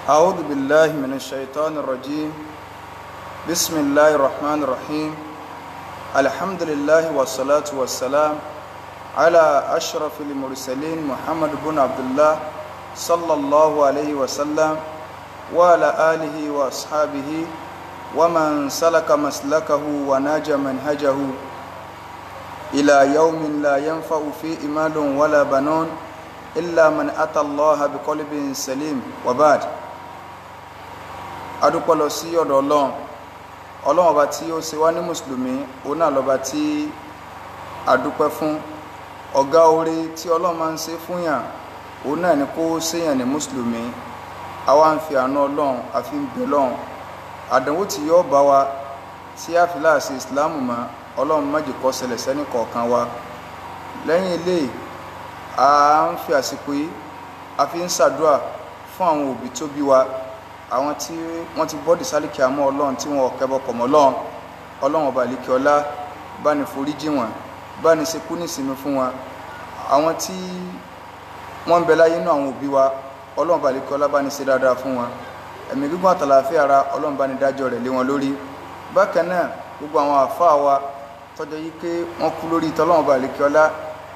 أعوذ بالله من الشيطان الرجيم. بسم الله الرحمن الرحيم. الحمد لله والصلاة والسلام على أشرف المرسلين محمد بن عبد الله صلى الله عليه وسلم وعلى آله وأصحابه ومن سلك مسلكه وناج منهجه إلى يوم لا ينفع فيه مال ولا بنون إلا من أتى الله بقلب سليم وبعد. Adúpẹ́ lọ sí ọ̀dọ̀ Ọlọ́run. Ọlọ́run ọba tí ó ṣe wá ní mùsùlùmí, òun náà lọ́ba tí adúpẹ́ fún. Ọ̀gá oore tí Ọlọ́run máa ń ṣe fún yàn, òun náà ni kó ṣèyàn ní mùsùlùmí. Àwa ń fi àánú Ọlọ́run àfi ń bẹ Ọlọ́run. Àdánwò tí yóò bá wa tí a fi láàṣẹ ìsìláàmù mọ́, Ọlọ́run má jẹ́ kó ṣẹlẹ̀ sẹ́ni kọ̀ọ̀kan wa. Lẹ́yìn eléyìí, a ń fi àsìkò yìí a fi ń ṣàdúrà fún àwọn òbí tó bí wa, àwọn tí wọ́n ti bọ́dì sálíkì àmọ́ Ọlọ́run tí wọn ò kẹ́bọ pọ̀ mọ́ Ọlọ́run. Ọlọ́run ọba àlíkè ọlá bá ní foríjì wọn, bá ní ṣekú nísinmi fún wọn. Àwọn tí wọ́n ń bẹ láyé nínú àwọn òbí wa, Ọlọ́run ọba àlíkè ọlá bá ní ṣe dáadáa fún wọn. Ẹ̀mí gígùn àtàlàáfíà ara, Ọlọ́run bá ní dájọ́ rẹ̀ lé wọn lórí. Bákan náà, gbogbo àwọn àfáà wa tọ́jọ́ yí pé wọ́n kú lórí tọ́lọ́run ọba àlíkè ọlá,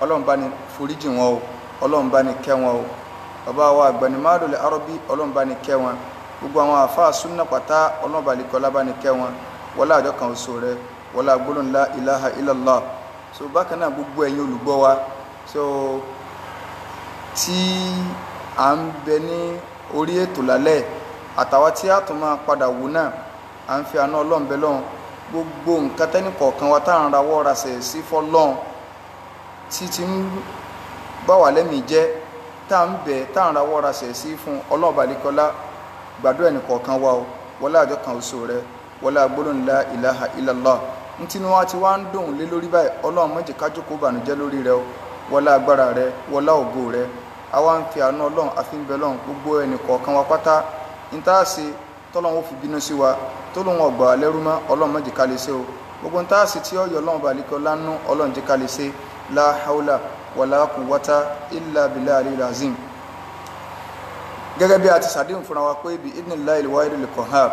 Ọlọ́run bá ní foríjì wọn o, Ọlọ́run bá ní kẹ́ wọn o. Bàbá wa Àgbànímádùlẹ̀ Arọ́bí, Ọlọ́run bá ní kẹ́ wọn. Gbogbo àwọn àfáà súnà pátá, Ọlọ́run bá ní kẹ́ ọlá bá ní kẹ́ wọn. Wọlá àjọ kan oṣù rẹ, wọlá gbólóhùn la ilaha illallah. So bákan náà, gbogbo ẹ̀yin olùgbọ́ wa so tí à ń bẹ ní orí ètò lálẹ́ àtàwa tí a tún máa padà wò náà, à ń fi àánú Ọlọ́run bẹ lọ́hùn. Gbogbo nǹkan tẹ́nì kọ̀ọ̀kan wa tá à ń rawọ́ rasẹ̀ sí fọ́lọ́hun tí ti ń bá wà lẹ́mìí jẹ́, tá à ń bẹ̀, tá à ń rawọ́ rasẹ̀ sí fún Ọlọ́run balikọ́lá, gbàdúrà ẹnì kọ̀ọ̀kan wa o. Wọlá àjọ kan oṣù rẹ, wọlá gbólóhùn la ilaha illallah. Ntínú wa ti wá ń dùn lé lórí báyìí, Ọlọ́run má jẹ́ ká jókòó bànújẹ́ lórí rẹ o. Wọlá agbára rẹ, wọlá ògo rẹ. Àwa ń fi àánú Ọlọ́run àfi ń bẹ lọ́hùn gbogbo ẹnì kọ̀ọ̀kan wa pátá. N tá a ṣe tọ́lọ́run ó fi bínú sí wa, tọ́lọ́run ọgbà lẹ́rú mọ́, Ọlọ́run má jẹ́ ká lè ṣe o. Gbogbo n tá a ṣe tí ó yọ Ọlọ́run balikọ́lá nú, Ọlọ́run jẹ́ ká lè ṣe. La hawla wala quwwata illa billahi aliyil azim. Gẹ́gẹ́ bí a ti ṣàdéhùn fúnra wa pé bí idhnillahi al-wahidil qahhar,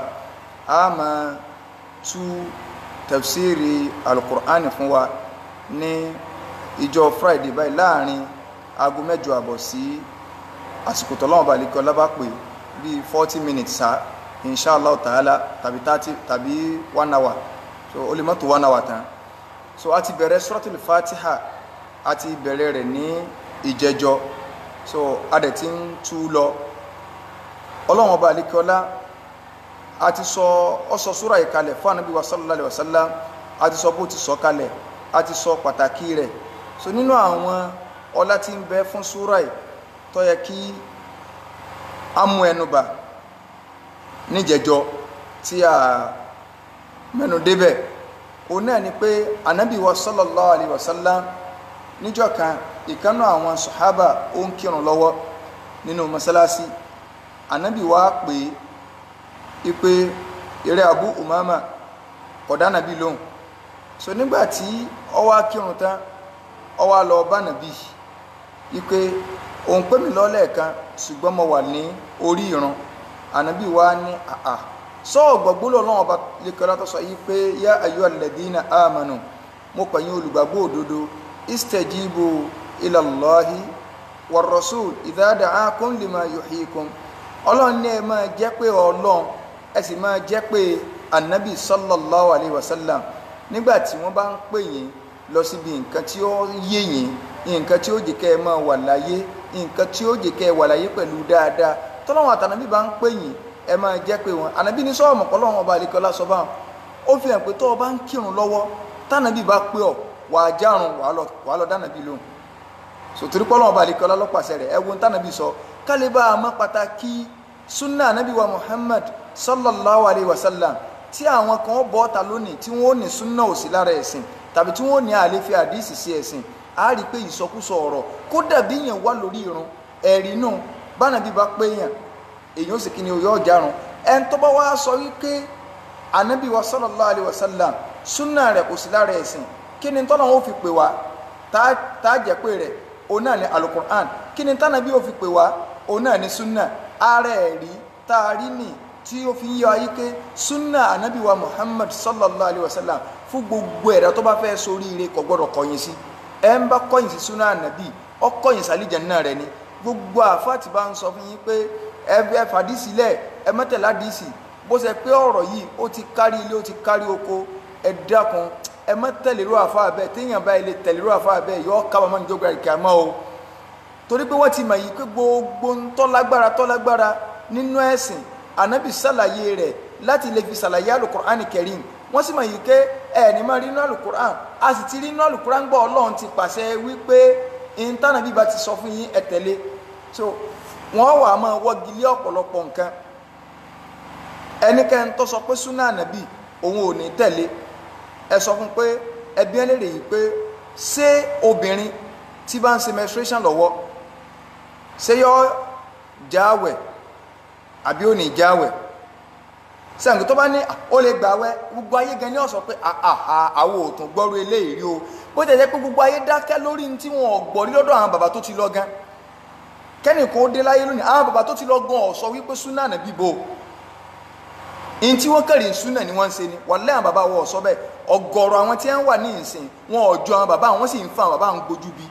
a máa tú tafsiri alukur'ani fún wa ní ìjọ Friday báyìí láàrin aago 8 àbọ̀ sí àsìkò tọ́lọ́wọ́n balẹ̀kẹ́ ọlábà pé bíi 40 minutes sa inshallah ta'ala, tàbí 30 tàbí 1 hour. So ó lè má tó 1 hour tán. So a ti bẹ̀rẹ̀ suratul Fatiha, a ti bẹ̀rẹ̀ rẹ̀ ní ìjẹjọ. So a dẹ̀ ti ń tú lọ. Ọlọ́run ọba àlekíọ́lá a ti sọ ọ sọ súrà yìí kalẹ̀ fún Ànábì wa sallallahu alaihi wasallam, a ti sọ bó ti sọ kalẹ̀, a ti sọ pàtàkì rẹ̀. So nínú àwọn ọlá tí ń bẹ fún súrà yìí tó yẹ kí a mú ẹnu bà níjẹjọ tí a mẹ́nu débẹ̀, òun náà ni pé Ànábì wa sallallahu alaihi wasallam níjọ́ kan, ìkànnà àwọn sàhábà ó ń kírun lọ́wọ́ nínú mọ́sálásí. Ànábì wa pè é pé eré Abu Umama, kódà nàbí lóhùn. So nígbà tí ó wá kírun tán, ó wá lọ bá nàbí ipe òun pè mí lọ́lẹ́ẹ̀kan ṣùgbọ́n mo wà ní orí ìrun. Ànábì wa ní àà sọ ọ̀gbọ̀gbọ́lọ̀ Ọlọ́run ọba lẹ́kọ̀ọ́ tó sọ yìí pé yá ayyuhal ladhina amanu, mo pè yín olùgbàgbọ́ òdodo, istajibu ilallahi war rasul idha da'akum lima yuhyikum. Ọlọ́run ní ẹ máa jẹ́ pé Ọlọ́run, ẹ sì máa jẹ́ pé Ànábì sallallahu alayhi wa sallam nígbà tí wọ́n bá ń pè yín lọ síbi nǹkan tí ó yé yín, nǹkan tí ó jẹ́ kẹ́ ẹ máa wà láyé, nǹkan tí ó jẹ́ kẹ́ ẹ wà láyé pẹ̀lú dáadáa. Tọ́lọ́run àtànábì bá ń pè yín, ẹ máa jẹ́ pé wọn. Ànábì ní sọ́ọ̀mù Ọlọ́run ọba àlekọ́lá sọ báwọn. Ó fi hàn pé tó o bá ń kírun lọ́wọ́ tànábì bá pè ọ́, wàá járun, wàá lọ dánàbì lóhùn. Sòtúrí pọ́lọ́run ọba àlekọ́lá lọ́pàṣẹ rẹ̀. Ẹ wo tànábì sọ, kálíbà àmọ́ pàtàkì sunna anabi wa Muhammad sallallahu alayhi wa sallam tí àwọn kan bọ́ ta lónìí tí wọ́n ní sunna ò sí lára ẹ̀sìn, tàbí tí wọ́n ní àlefi àdísì sí ẹ̀sìn. A rí i pé ìsọkúsọ ọ̀rọ̀ kódà bí yẹn wà lórí irun ẹ̀rí náà bánàbí bá pé yẹn èyàn ó sì kí ni oyè ọ̀jarun. Ẹn tó bá wá sọ wípé anabi wa sallallahu alayhi wa sallam sunna rẹ̀ kò sí lára ẹ̀sìn, kí ni tọ́lá wọn ò fi pè wá tá a jẹ́ pé rẹ̀ òun náà ni alukur'an? Kí ni tánàbí ò fi pè wá? Òun náà ni sunna. Ara ẹ̀rí tá a rí nì tí ó fi ń yọ ayé pé súnà ànábì wa Muhammad sallallahu alayhi wa sallam fún gbogbo ẹ̀dá tó bá fẹ́ soríire kò gbọ́dọ̀ kọ̀yìn sí. Ẹ ń bá kọ̀yìn sí súnà ànábì, ó kọ̀yìn sálíjẹ̀ náà rẹ̀ ni. Gbogbo àfáà tí bá ń sọ fún yín pé ẹ fàdísì lẹ̀, ẹ mọ́tẹ̀lá dísì, bó ṣe pé ọ̀rọ̀ yìí ó ti kárí ilé, ó ti kárí oko, ẹ dákun ẹ má tẹ̀lérú àfáà bẹ́ẹ̀. Téèyàn báyìí lè tẹ̀lérú àfáà bẹ́ẹ̀, yọ kábàámọ̀ ní jókòó àríkà mọ́ o. Torí pé wọ́n ti mọ̀ yìí pé gbogbo ń tọ́lágbára tọ́lágbára nínú ẹ̀sìn, ànábì ṣàlàyé rẹ̀ láti lè fi ṣàlàyé alukur'an kẹrin. Wọ́n sì mọ̀ yìí pé ẹni máa rí inú alukur'an, a sì ti rí inú alukur'an gbọ́. Ọlọ́run ti pàṣẹ wípé ìntànàbí bá ti sọ fún yín, ẹ tẹ̀lé. So wọ́n wà máa wọ́gi lé ọ̀pọ̀lọpọ̀ nǹkan. Ẹnikẹ́ni tó sọ pé súnà ànábì òun ò ní tẹ̀lé, ẹ sọ fún pé ẹbí ẹ lè rè yìí pé ṣé obìnrin tí bá ń ṣe menstruation lọ́wọ́, ṣé yọ jáwẹ̀ àbí ò ní jáwẹ̀? Sẹ́ǹkì tó bá ní ó lè gbàwẹ̀, gbogbo ayé gan ni ó sọ pé àwọn ò tún gbọ́rú eléyìí rí o. Bó ti jẹ́ pé gbogbo ayé dákẹ́ lórí ní tí wọn ò gbọ́ rí lọ́dọ̀ àwọn bàbá tó ti lọ gan, kẹ́nìkan ó dé láyé lónìí, àwọn bàbá tó ti lọ gan ó sọ wípé súnà nàbí bo in tí wọ́n kẹ̀rì súnà ni wọ́n ń ṣe ni. Wàlẹ́ àwọn bàbá wọn ò sọ bẹ́ẹ̀. Ọ̀gọ̀rọ̀ àwọn tí wọ́n wà ní ìsìn wọn ò jọ àwọn bàbá wọn, sì ń fa àwọn bàbá wọn gbójú bí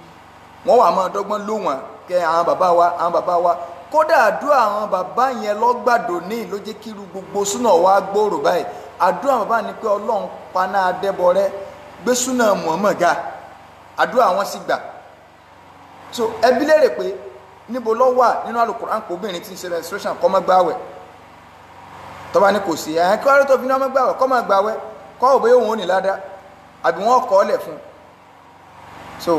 wọ́n wà máa dọ́gbọ́n ló wọn kẹ àwọn bàbá wa, àwọn bàbá wa. Kódà àdúrà àwọn bàbá yẹn lọ́gbàdo ní ló jẹ́ kíru gbogbo súnà wa gbòòrò báyìí. Àdúrà àwọn bàbá ni pé Ọlọ́run paná adẹ́bọrẹ́, gbé súnà Muhammad ga. Àdúrà wọn sì gbà. So ẹbí lérè pé níbo ló wà nínú Al-Qur'an kò obìnrin tí ń ṣe menstruation kó má gbààwẹ̀? Tó bá ní kò sí, ẹ̀hìn kí wọ́n tó fi ní ọmọ gbààwẹ̀, kó má gbààwẹ̀, kọ́ ò bóyá òun ò ní ládàá àbí wọ́n kọ́ ọ lẹ̀ fún. So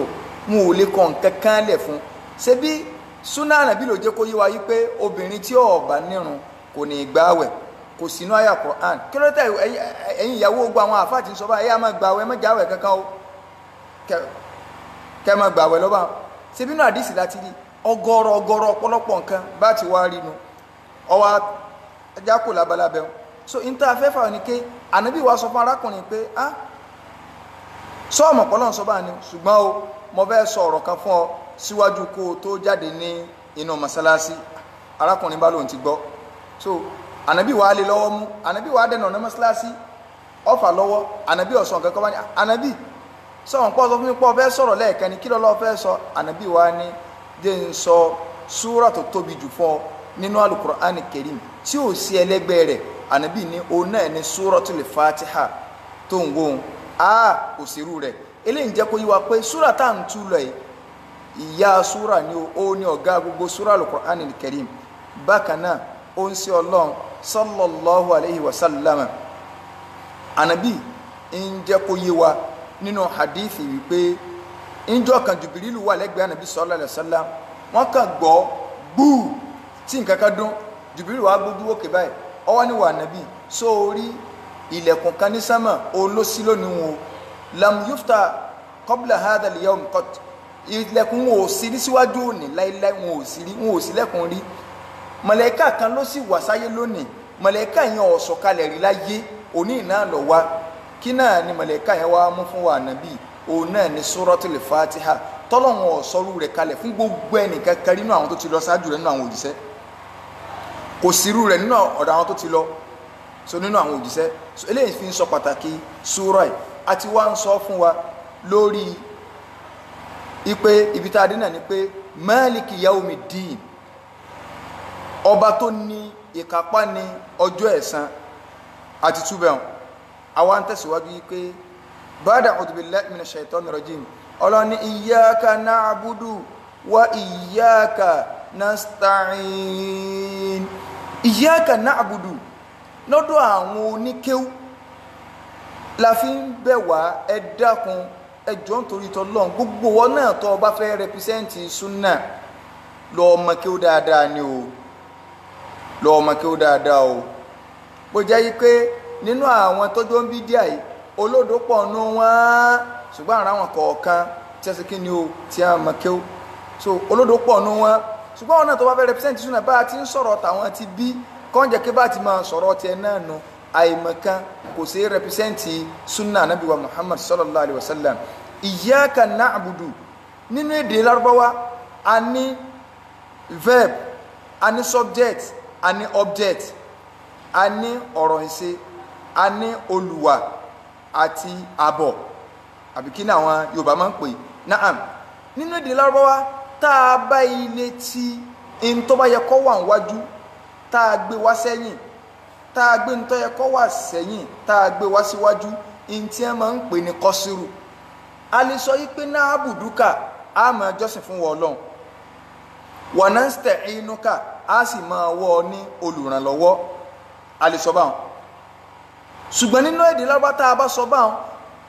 wọn ò lè kọ́ nǹkan kan lẹ̀ fún. Ṣebí súnà ànábì ló jẹ́ kó yé wa yí pé obìnrin tí ó bá nírun kò ní gbààwẹ̀, kò sínú àyà Qur'an. Kí ló tẹ ẹ̀yin ìyàwó gbogbo àwọn àfáà tí ń sọ báyìí, ẹ má gbààwẹ̀, ẹ má jáwẹ̀ kankan o, kẹ má gbààwẹ̀ lọ́ba. Ṣebí inú àdìsí láti rí ọ̀gọ̀rọ̀ ọ̀gọ̀rọ̀ ọ̀pọ̀lọpọ̀ nǹkan bá ti wá rí nu ọwọ́ ajá kò labalábẹ́ o. So n tá a fẹ́ fà ní ké ànábì wa sọ fún arákùnrin pé ah, sọ́ọ̀mọ̀ pọ́lọ́n sọ báà ni, ṣùgbọ́n o mo fẹ́ sọ ọ̀rọ̀ kan fún ọ síwájú kó o tó jáde ní inú mọ́sálásí. Arákùnrin bá lóun ti gbọ́. So ànábì wa lè lọ́wọ́ mú, ànábì wa dẹ̀nà ọ̀nà mọ́sálásí ọ̀fà lọ́wọ́. Ànábì ọ̀sán kankan wá ní ànábì sọ̀rọ̀ pọ̀ sọ fún mi pọ̀ fẹ́ sọ̀rọ̀ lẹ́ẹ̀kan ni, kí lọ́lọ́ fẹ́ sọ? Ànábì wa ní jẹ́ ń sọ súrà tó tóbi jù fún ọ nínú Al-Qur'an Karim tí ò sí ẹlẹ́gbẹ́ rẹ̀. Ànábì ní òun náà ní Suratul Fatiha tó ń wò ó, a kò sírú rẹ̀. Eléyìí ń jẹ́ kó yí wa pé súrà tá à ń tú lọ yìí, ìyá súrà ni ó ní ọ̀gá gbogbo súrà Al-Qur'an Karim. Bákan náà ó ń ṣe Ọlọ́run sallallahu alayhi wa sallam, ànábì ń jẹ́ kó yé wa nínú hadithi wípé ńjọ́ kan Jùbìrìlù wà lẹ́gbẹ̀ẹ́ ànábì sallallahu alayhi wa sallam, wọ́n kàn gbọ́ gbúù tí nǹkan kan dún. Jùbìrìlù wá gbójú òkè báyìí, ó wá ní wà ànábì sórí ilẹ̀kùn kan ní sámà olóṣì lónìí wọn o, lam yufta qabla hadha al-yawm qat, ilẹ̀kùn wọn ò sí rí síwájú òní láíláí, wọn ò sí rí, wọn ò sí lẹ́kùn rí. Màláíkà kan ló sì wà sáyé lónìí, màláíkà yẹn ò sọ̀kalẹ̀ rí láyé, òní náà lọ wá. Kí náà ni màláíkà yẹn wá mú fún wa ànábì? Òun náà ni Suratul Fatiha tọ́lọ́wọ́n ọ̀sọ́rú rẹ̀ kalẹ̀ fún gbogbo ẹnìkan kan nínú àwọn tó ti lọ ṣáájú rẹ̀ nínú àwọn òjíṣẹ́. Kò sírú rẹ̀ nínú ọ̀dọ̀ àwọn tó ti lọ so nínú àwọn òjíṣẹ́. So eléyìí fi ń sọ pàtàkì súrà yìí. Àti wá ń sọ fún wa lórí ipe ibi tá a dé náà ni pé Maliki Yawmiddin, ọba tó ní ìkápá ní ọjọ́ ẹ̀san àti túbẹ̀ hàn. Àwa ń tẹ̀síwájú yìí pé ba'da a'udhu billahi minash shaitani rajim, Ọlọ́run ní iyyaka na'budu wa iyyaka nasta'in. Iyyaka na'budu lọ́dọ̀ àwọn oníkéwú la fi ń bẹ̀ wá, ẹ dákun ẹ jọ̀ọ́ nítorí t'Ọlọ́run, gbogbo wọn náà tó o bá fẹ́ rẹpísẹ́ǹtì súnà lọ ọmọ kéwú dáadáa ni o, lọ ọmọ kéwú dáadáa o. Bó jẹ́ yí pé nínú àwọn tọ́jú ń bí díà yìí olódò pọ̀ nù wọ́n, ṣùgbọ́n àrà wọn kọ̀ọ̀kan tí a ṣe kí ni o tí a mọ̀ kéwú. So olódò pọ̀ nù wọ́n, ṣùgbọ́n àwọn náà tó bá fẹ́ rẹpísẹ́ǹtì súnà bá a ti ń sọ̀rọ̀ tàwọn ti bí kọ́ńjẹ́ kí bá ti máa sọ̀rọ̀ tiẹ̀ náà nu, àìmọ̀kan kò sí rẹpísẹ́ǹtì súnà anábì wa Muhammad sallallahu alayhi wa sallam. Iyyaka na'budu nínú èdè Lárúbáwá a ní verb A ní subject, a ní object, a ní ọ̀rọ̀ ìṣe, a ní olùwà àti àbọ̀, àbí kí ni àwọn Yorùbá máa ń pè. Naam, nínú èdè Lárúbáwá, tá a bá ilé tí n tó bá yẹ kó wà níwájú tá a gbé wá sẹ́yìn, tá a gbé n tó yẹ kó wà sẹ́yìn tá a gbé wá síwájú, n tí wọ́n máa ń pè ní kọ́sírù. A lè sọ yí pé náà bùdúkà, a máa jọ́sìn fún wọn Ọlọ́run, wa nasta'inuka, a sì máa wọ́ ọ ní olùrànlọ́wọ́. A lè sọ báwọn. Ṣùgbọ́n nínú èdè Lárúbáwá, tá a bá sọ báwọn,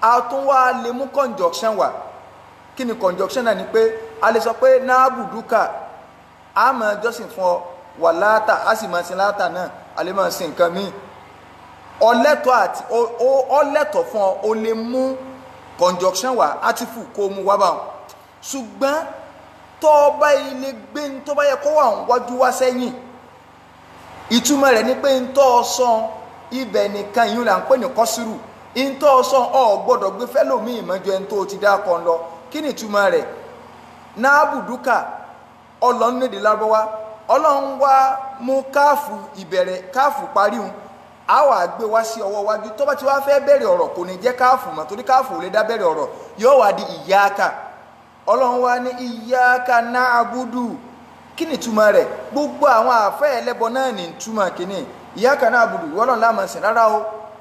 a tún wá lè mú conjunction wá. Kí ni conjunction náà? Ni pé a lè sọ pé na'buduka, a máa jọ́sìn fún ọ, wà láàtà, a sì máa sin láàtà náà, a lè máa sin nǹkan míì. Ọlẹ́tọ̀ àti ọlẹ́tọ̀ fún ọ, o lè mú conjunction wá, átífù kó mú wá báwọn. Ṣùgbọ́n tó o bá ilé gbé ní tó bá yẹ kó wà wájú wá sẹ́yìn, ìtumọ̀ rẹ̀ ni pé ń tọ́ ọ sàn ibẹ̀ nìkan, ìyún là ń pè ní kọ́sírù. Ń tọ́ ọ sàn, ọ gbọ́dọ̀ gbé fẹ́lòmíì mọ́jọ ẹni tó ti dá kan lọ. Kí ni ìtumọ̀ rẹ̀? Náàbùdúkà, Ọlọ́run lédè Lárúbáwá, Ọlọ́run wá mú káàfù ìbẹ̀rẹ̀, káàfù parí hun, á wà gbé wá sí ọwọ́ wájú. Tó bá ti wá fẹ́ bẹ̀rẹ̀ ọ̀rọ̀, kò ní jẹ́ káàfù mọ́, torí káàfù ò lè dá bẹ̀rẹ̀ ọ̀rọ̀, yóò wá di ìyáàkà. Ọlọ́run wá ní ìyáàkà náàbùdù. Kí ni ìtumọ̀ rẹ̀? Gbogbo àwọn àfẹ́ ẹlẹ́bọ náà ní ìtumọ̀ kìíní ìyáàkà náàbùdù, ìwọ Ọlọ́run la máa sìn. Rárá o,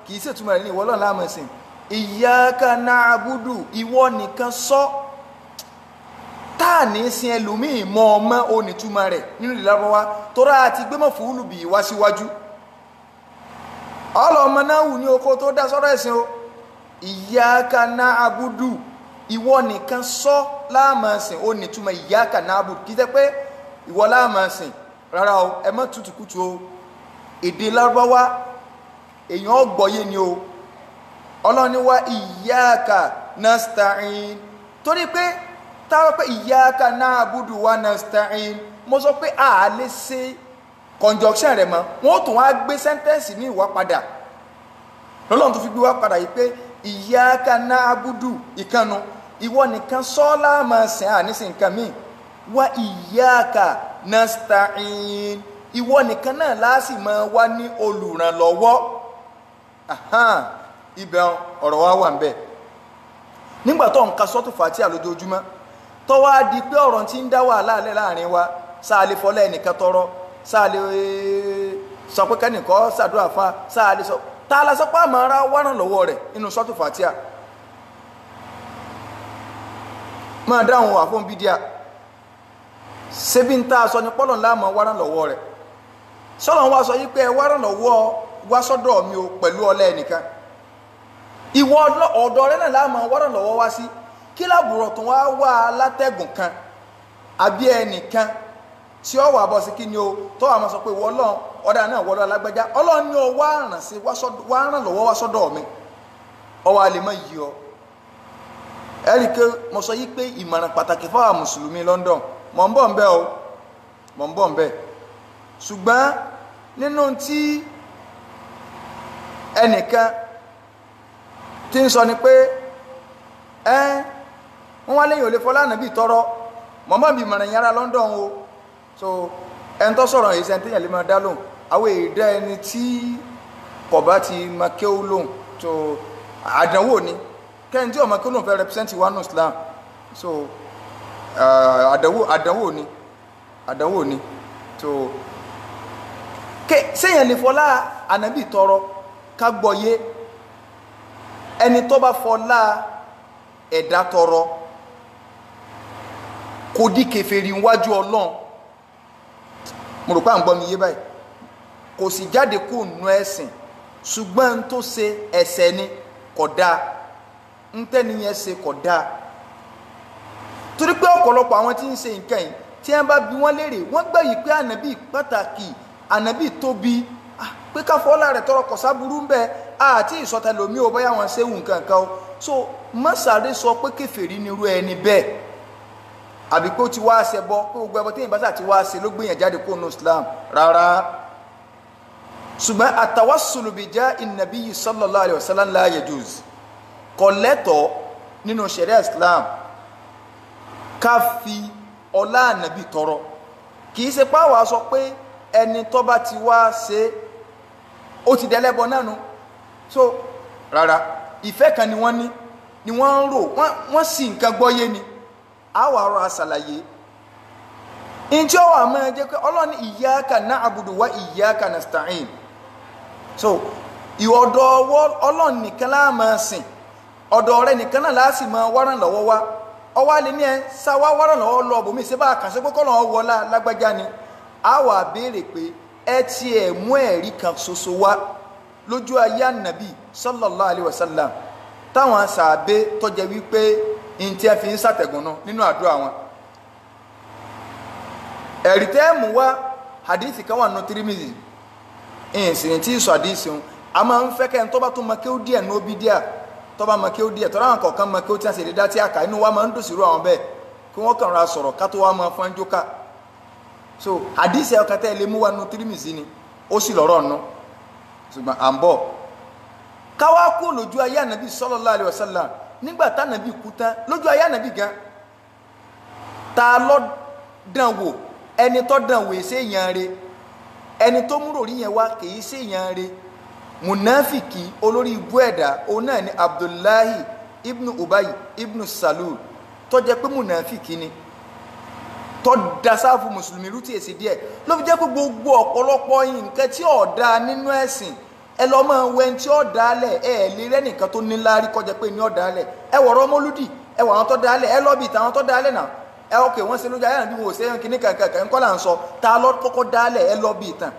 kì í ṣe ìtumọ̀ rẹ̀ ní ìwọ Ọlọ́run la máa sìn. Ìyáàkà náàbùdù, ìwọ nìkan sọ tá à ní sin ẹlòmíì mọ́ ọmọ, ò ní túmọ̀ rẹ̀ nínú ìlú Lárúbáwá, torá àti gbémọ̀ fúlù bì wá síwájú. Ọlọ́mọ náà wù ní oko tó dá sọ́rọ̀ ẹ̀sìn o. Ìyáàkà náàbùdù, ìwọ nìkan sọ la máa sìn, ó ní túmọ̀ ìyáàkà náàbùdù. Kì í ṣe pé ìwọ la máa sìn, rárá o, ẹ má tutukutu o. Èdè Lárúbáwá èèyàn gbọ́yé ni o. Ọlọ́run ní wá ìyáàkà nasta'in, torí pé táwọn pé ìyáàkà na'budu wa nasta'in, mo sọ pé a lè ṣe conjunction rẹ̀ mọ́, wọ́n tún wá gbé sẹ́ńtẹ́ǹsì ní ìwà padà. Lọ́lọ́run tó fi gbé wá padà yìí pé ìyáàkà na'budu ìkànnù, ìwọ nìkan sọ́ọ́lá máa sìn, àníṣe nǹkan míì, wá ìyáàkà nasta'in, ìwọ nìkan náà láàsì máa wá ní olùrànlọ́wọ́. Ibẹ̀ ọ̀rọ̀ wa wà ń bẹ̀. Nígbà tó ń ka sọ́tù Fàtíà lójoojúmọ́, tó wá di pé ọ̀rọ̀ tí ń dá wàhálà lẹ̀ láàrin wa, sáà lè fọlẹ́ ẹnìkan tọrọ, sáà lè sọ pé kẹ́nìkan ṣàdúrà fa, sáà lè sọ tá a la sọ pé àmọ́ ara wà ràn lọ́wọ́ rẹ̀ nínú sọ́tù Fàtíà. Máa dáhùn wà fún bídíà, ṣebí ń tá a sọ ní pọ́lọ̀ ńlá mọ́ wà ràn lọ́wọ́ rẹ̀. Sọ́lọ́ wa sọ yí pé ẹ wà ràn lọ́wọ́ wá sọ́dọ̀ mi o pẹ̀lú ọlẹ́ ẹnìkan, ìwọ ọ̀dọ̀ rẹ náà láàmú wà ràn lọ́wọ́ wá sí. Kí lábùrọ̀ tó wá wá látẹ̀gùn kan àbí ẹnìkan tí ó wà bọ̀ sí kí ni o, tó wà máa sọ pé ìwọ Ọlọ́run ọ̀dà náà wọ́n lọ alágbájá, Ọlọ́run ní o wá ràn sí wá ràn lọ́wọ́ wá sọ́dọ̀ mi, ọwọ́ alẹ́ mọ́ yìí ọ. Ẹ rí i pé mo sọ yí pé ìmọ̀ràn pàtàkì fáwọn mùsùlùmí London, mọ̀ ń bọ̀ ń bẹ́ o, mọ̀ ń bọ̀ ń bẹ́. Ṣùgbọ́n nínú tí ẹnìkan tí ń sọ ni pé ẹ wọ́n wá lẹ́yìn ò lè fọlá ànábì tọrọ, mọ̀mọ́ mi ìmọ̀ràn yàrá London o. So ẹni tó sọ̀rọ̀ yìí sẹ́ni téèyàn lè máa dá lóhùn, àwọn èdè ẹni tí kò bá ti máa kéwú lóhùn, so àdánwò ni kẹ́ni tí ọmọ kéwú lóhùn fẹ́ represent wa nù Islam. So àdánwò àdánwò ni, àdánwò ni. So séèyàn lè fọlá ànábì tọrọ? Ká gbọ́yé, ẹni tó bá fọlá ẹ̀dá tọrọ kò di kèfèrí níwájú Ọlọ́run. Mo rò pé à ń gbọ́ mi yé báyìí. Kò sì jáde kó nu ẹ̀sìn, ṣùgbọ́n n tó ṣe ẹ̀ṣẹ̀ ni, kò dáa, n tẹ́ni yẹn ṣe kò dáa. Torí pé ọ̀pọ̀lọpọ̀ àwọn tí ń ṣe nǹkan yìí, tí wọ́n bá bi wọ́n léèrè, wọ́n gbà yìí pé ànábì pàtàkì, ànábì tóbi, pé káfọ́lá rẹ̀ tọrọ kọ̀ sábúrú ń bẹ, àti ìsọtẹlómi ò báyà wọn ṣe wù nǹkan kan o. So mọ́sàárẹ́ sọ pé kèfèrí nírú ẹni bẹ́ẹ̀, àbí pé ó ti wá ṣe bọ́, pé gbogbo ẹbọ tí ìbáṣà ti wá ṣe ló gbìyànjú jáde kó nu Islam, rárá. Ṣùgbọ́n àtawassulu bi ja'i nabiyyi sallallahu alayhi wa sallam la yajuz, kò lẹ́tọ̀ọ́ nínú ṣẹ̀ríà Islam ká fi ọlá ànábì tọrọ. Kì í ṣe páwà sọ pé ẹni tó bá ti wá ṣe ó ti dẹlẹ́bọ náà nu. So rárá, ìfẹ́ kan ni wọ́n ní, ni wọ́n ń rò, wọ́n sì nǹkan gbọ́yé ni. Àwa rọ àṣàlàyé ǹjẹ́ ó wà máa jẹ́ pé Ọlọ́run ní iyyaka na'budu wa iyyaka nasta'in. So ìwọ̀dọ̀ Ọlọ́run nìkan la máa sìn, ọ̀dọ̀ rẹ̀ nìkan náà la sì máa wárán lọ́wọ́ wá. Ọwọ́ alẹ́ ní ẹ sáwá wárán lọ́wọ́ lọ bòmí ṣé bá a kàn sí pé kọ́lọ́ wọlá lágbájá ni. A wà béèrè pé ẹ tiẹ̀ mú ẹ̀rí kan ṣoṣo wá lójú ayé ànàbì sallallahu alaihi wasallam táwọn sàbẹ tọjẹ wípé ntí ẹ fi ń ṣàtẹ̀gùn náà nínú àdúrà wọn. Ẹ̀rí tẹ́ mú wá hadithi kan wà nínú Tirmidhi, ìsìn tí sọ hadithi wọn a máa ń fẹ́ kẹ́ ń tọ́ba tó mọ kí ó díẹ̀ ní óbí díẹ̀, tọ́ba mọ kí ó díẹ̀, tọ́ra àwọn kọ̀ọ̀kan mọ kí ó tí a sì lè dá tí a kà inú wa máa ń dùn sírú àwọn bẹ́ẹ̀ kí wọ́n kàn ra sọ̀rọ̀ ká tó wá máa fọ́n jókà. So hadithi ọ̀kan tẹ́ lè mú wá nínú Tirmidhi ni ó sì lọ́rọ̀ nù, ṣùgbọ́n à ń bọ̀ káwá kú lójú ayé ànábì sallallahu alaihi wasallam. Nígbà tánàbì kú tán lójú ayé ànábì gan ta ló dán wò? Ẹni tó dán wò ṣe èèyàn re, ẹni tó múrò rí yẹn wá kìí ṣe èèyàn re. Munafiki olórí ibú ẹ̀dá òun náà ni Abdullahi ibnu Ubay ibnu Salul, tó jẹ́ pé munafiki ni, tó da sáfù mùsùlùmí rú tí èsì díẹ̀. Ló fi jẹ́ pé gbogbo ọ̀pọ̀lọpọ̀ nǹkan tí ó dáa nínú ẹ̀sìn ẹ lọ máa wẹ tí ó dálẹ̀, ẹ lè rẹ́nìkan tó níláárí kọjá pé ní ó dálẹ̀. Ẹ wọ̀rọ̀ mọ́lúdì, ẹ wọ̀ àwọn tó dálẹ̀, ẹ lọ́bì tàwọn tó dálẹ̀ náà. Ẹ ọkẹ́ wọ́n ṣe lójú ayé àbí wọn ò ṣe é kíní kankan ńkọ́ là ń sọ ta lọ kọ́kọ́ dálẹ̀, ẹ lọ́bì ìtàn.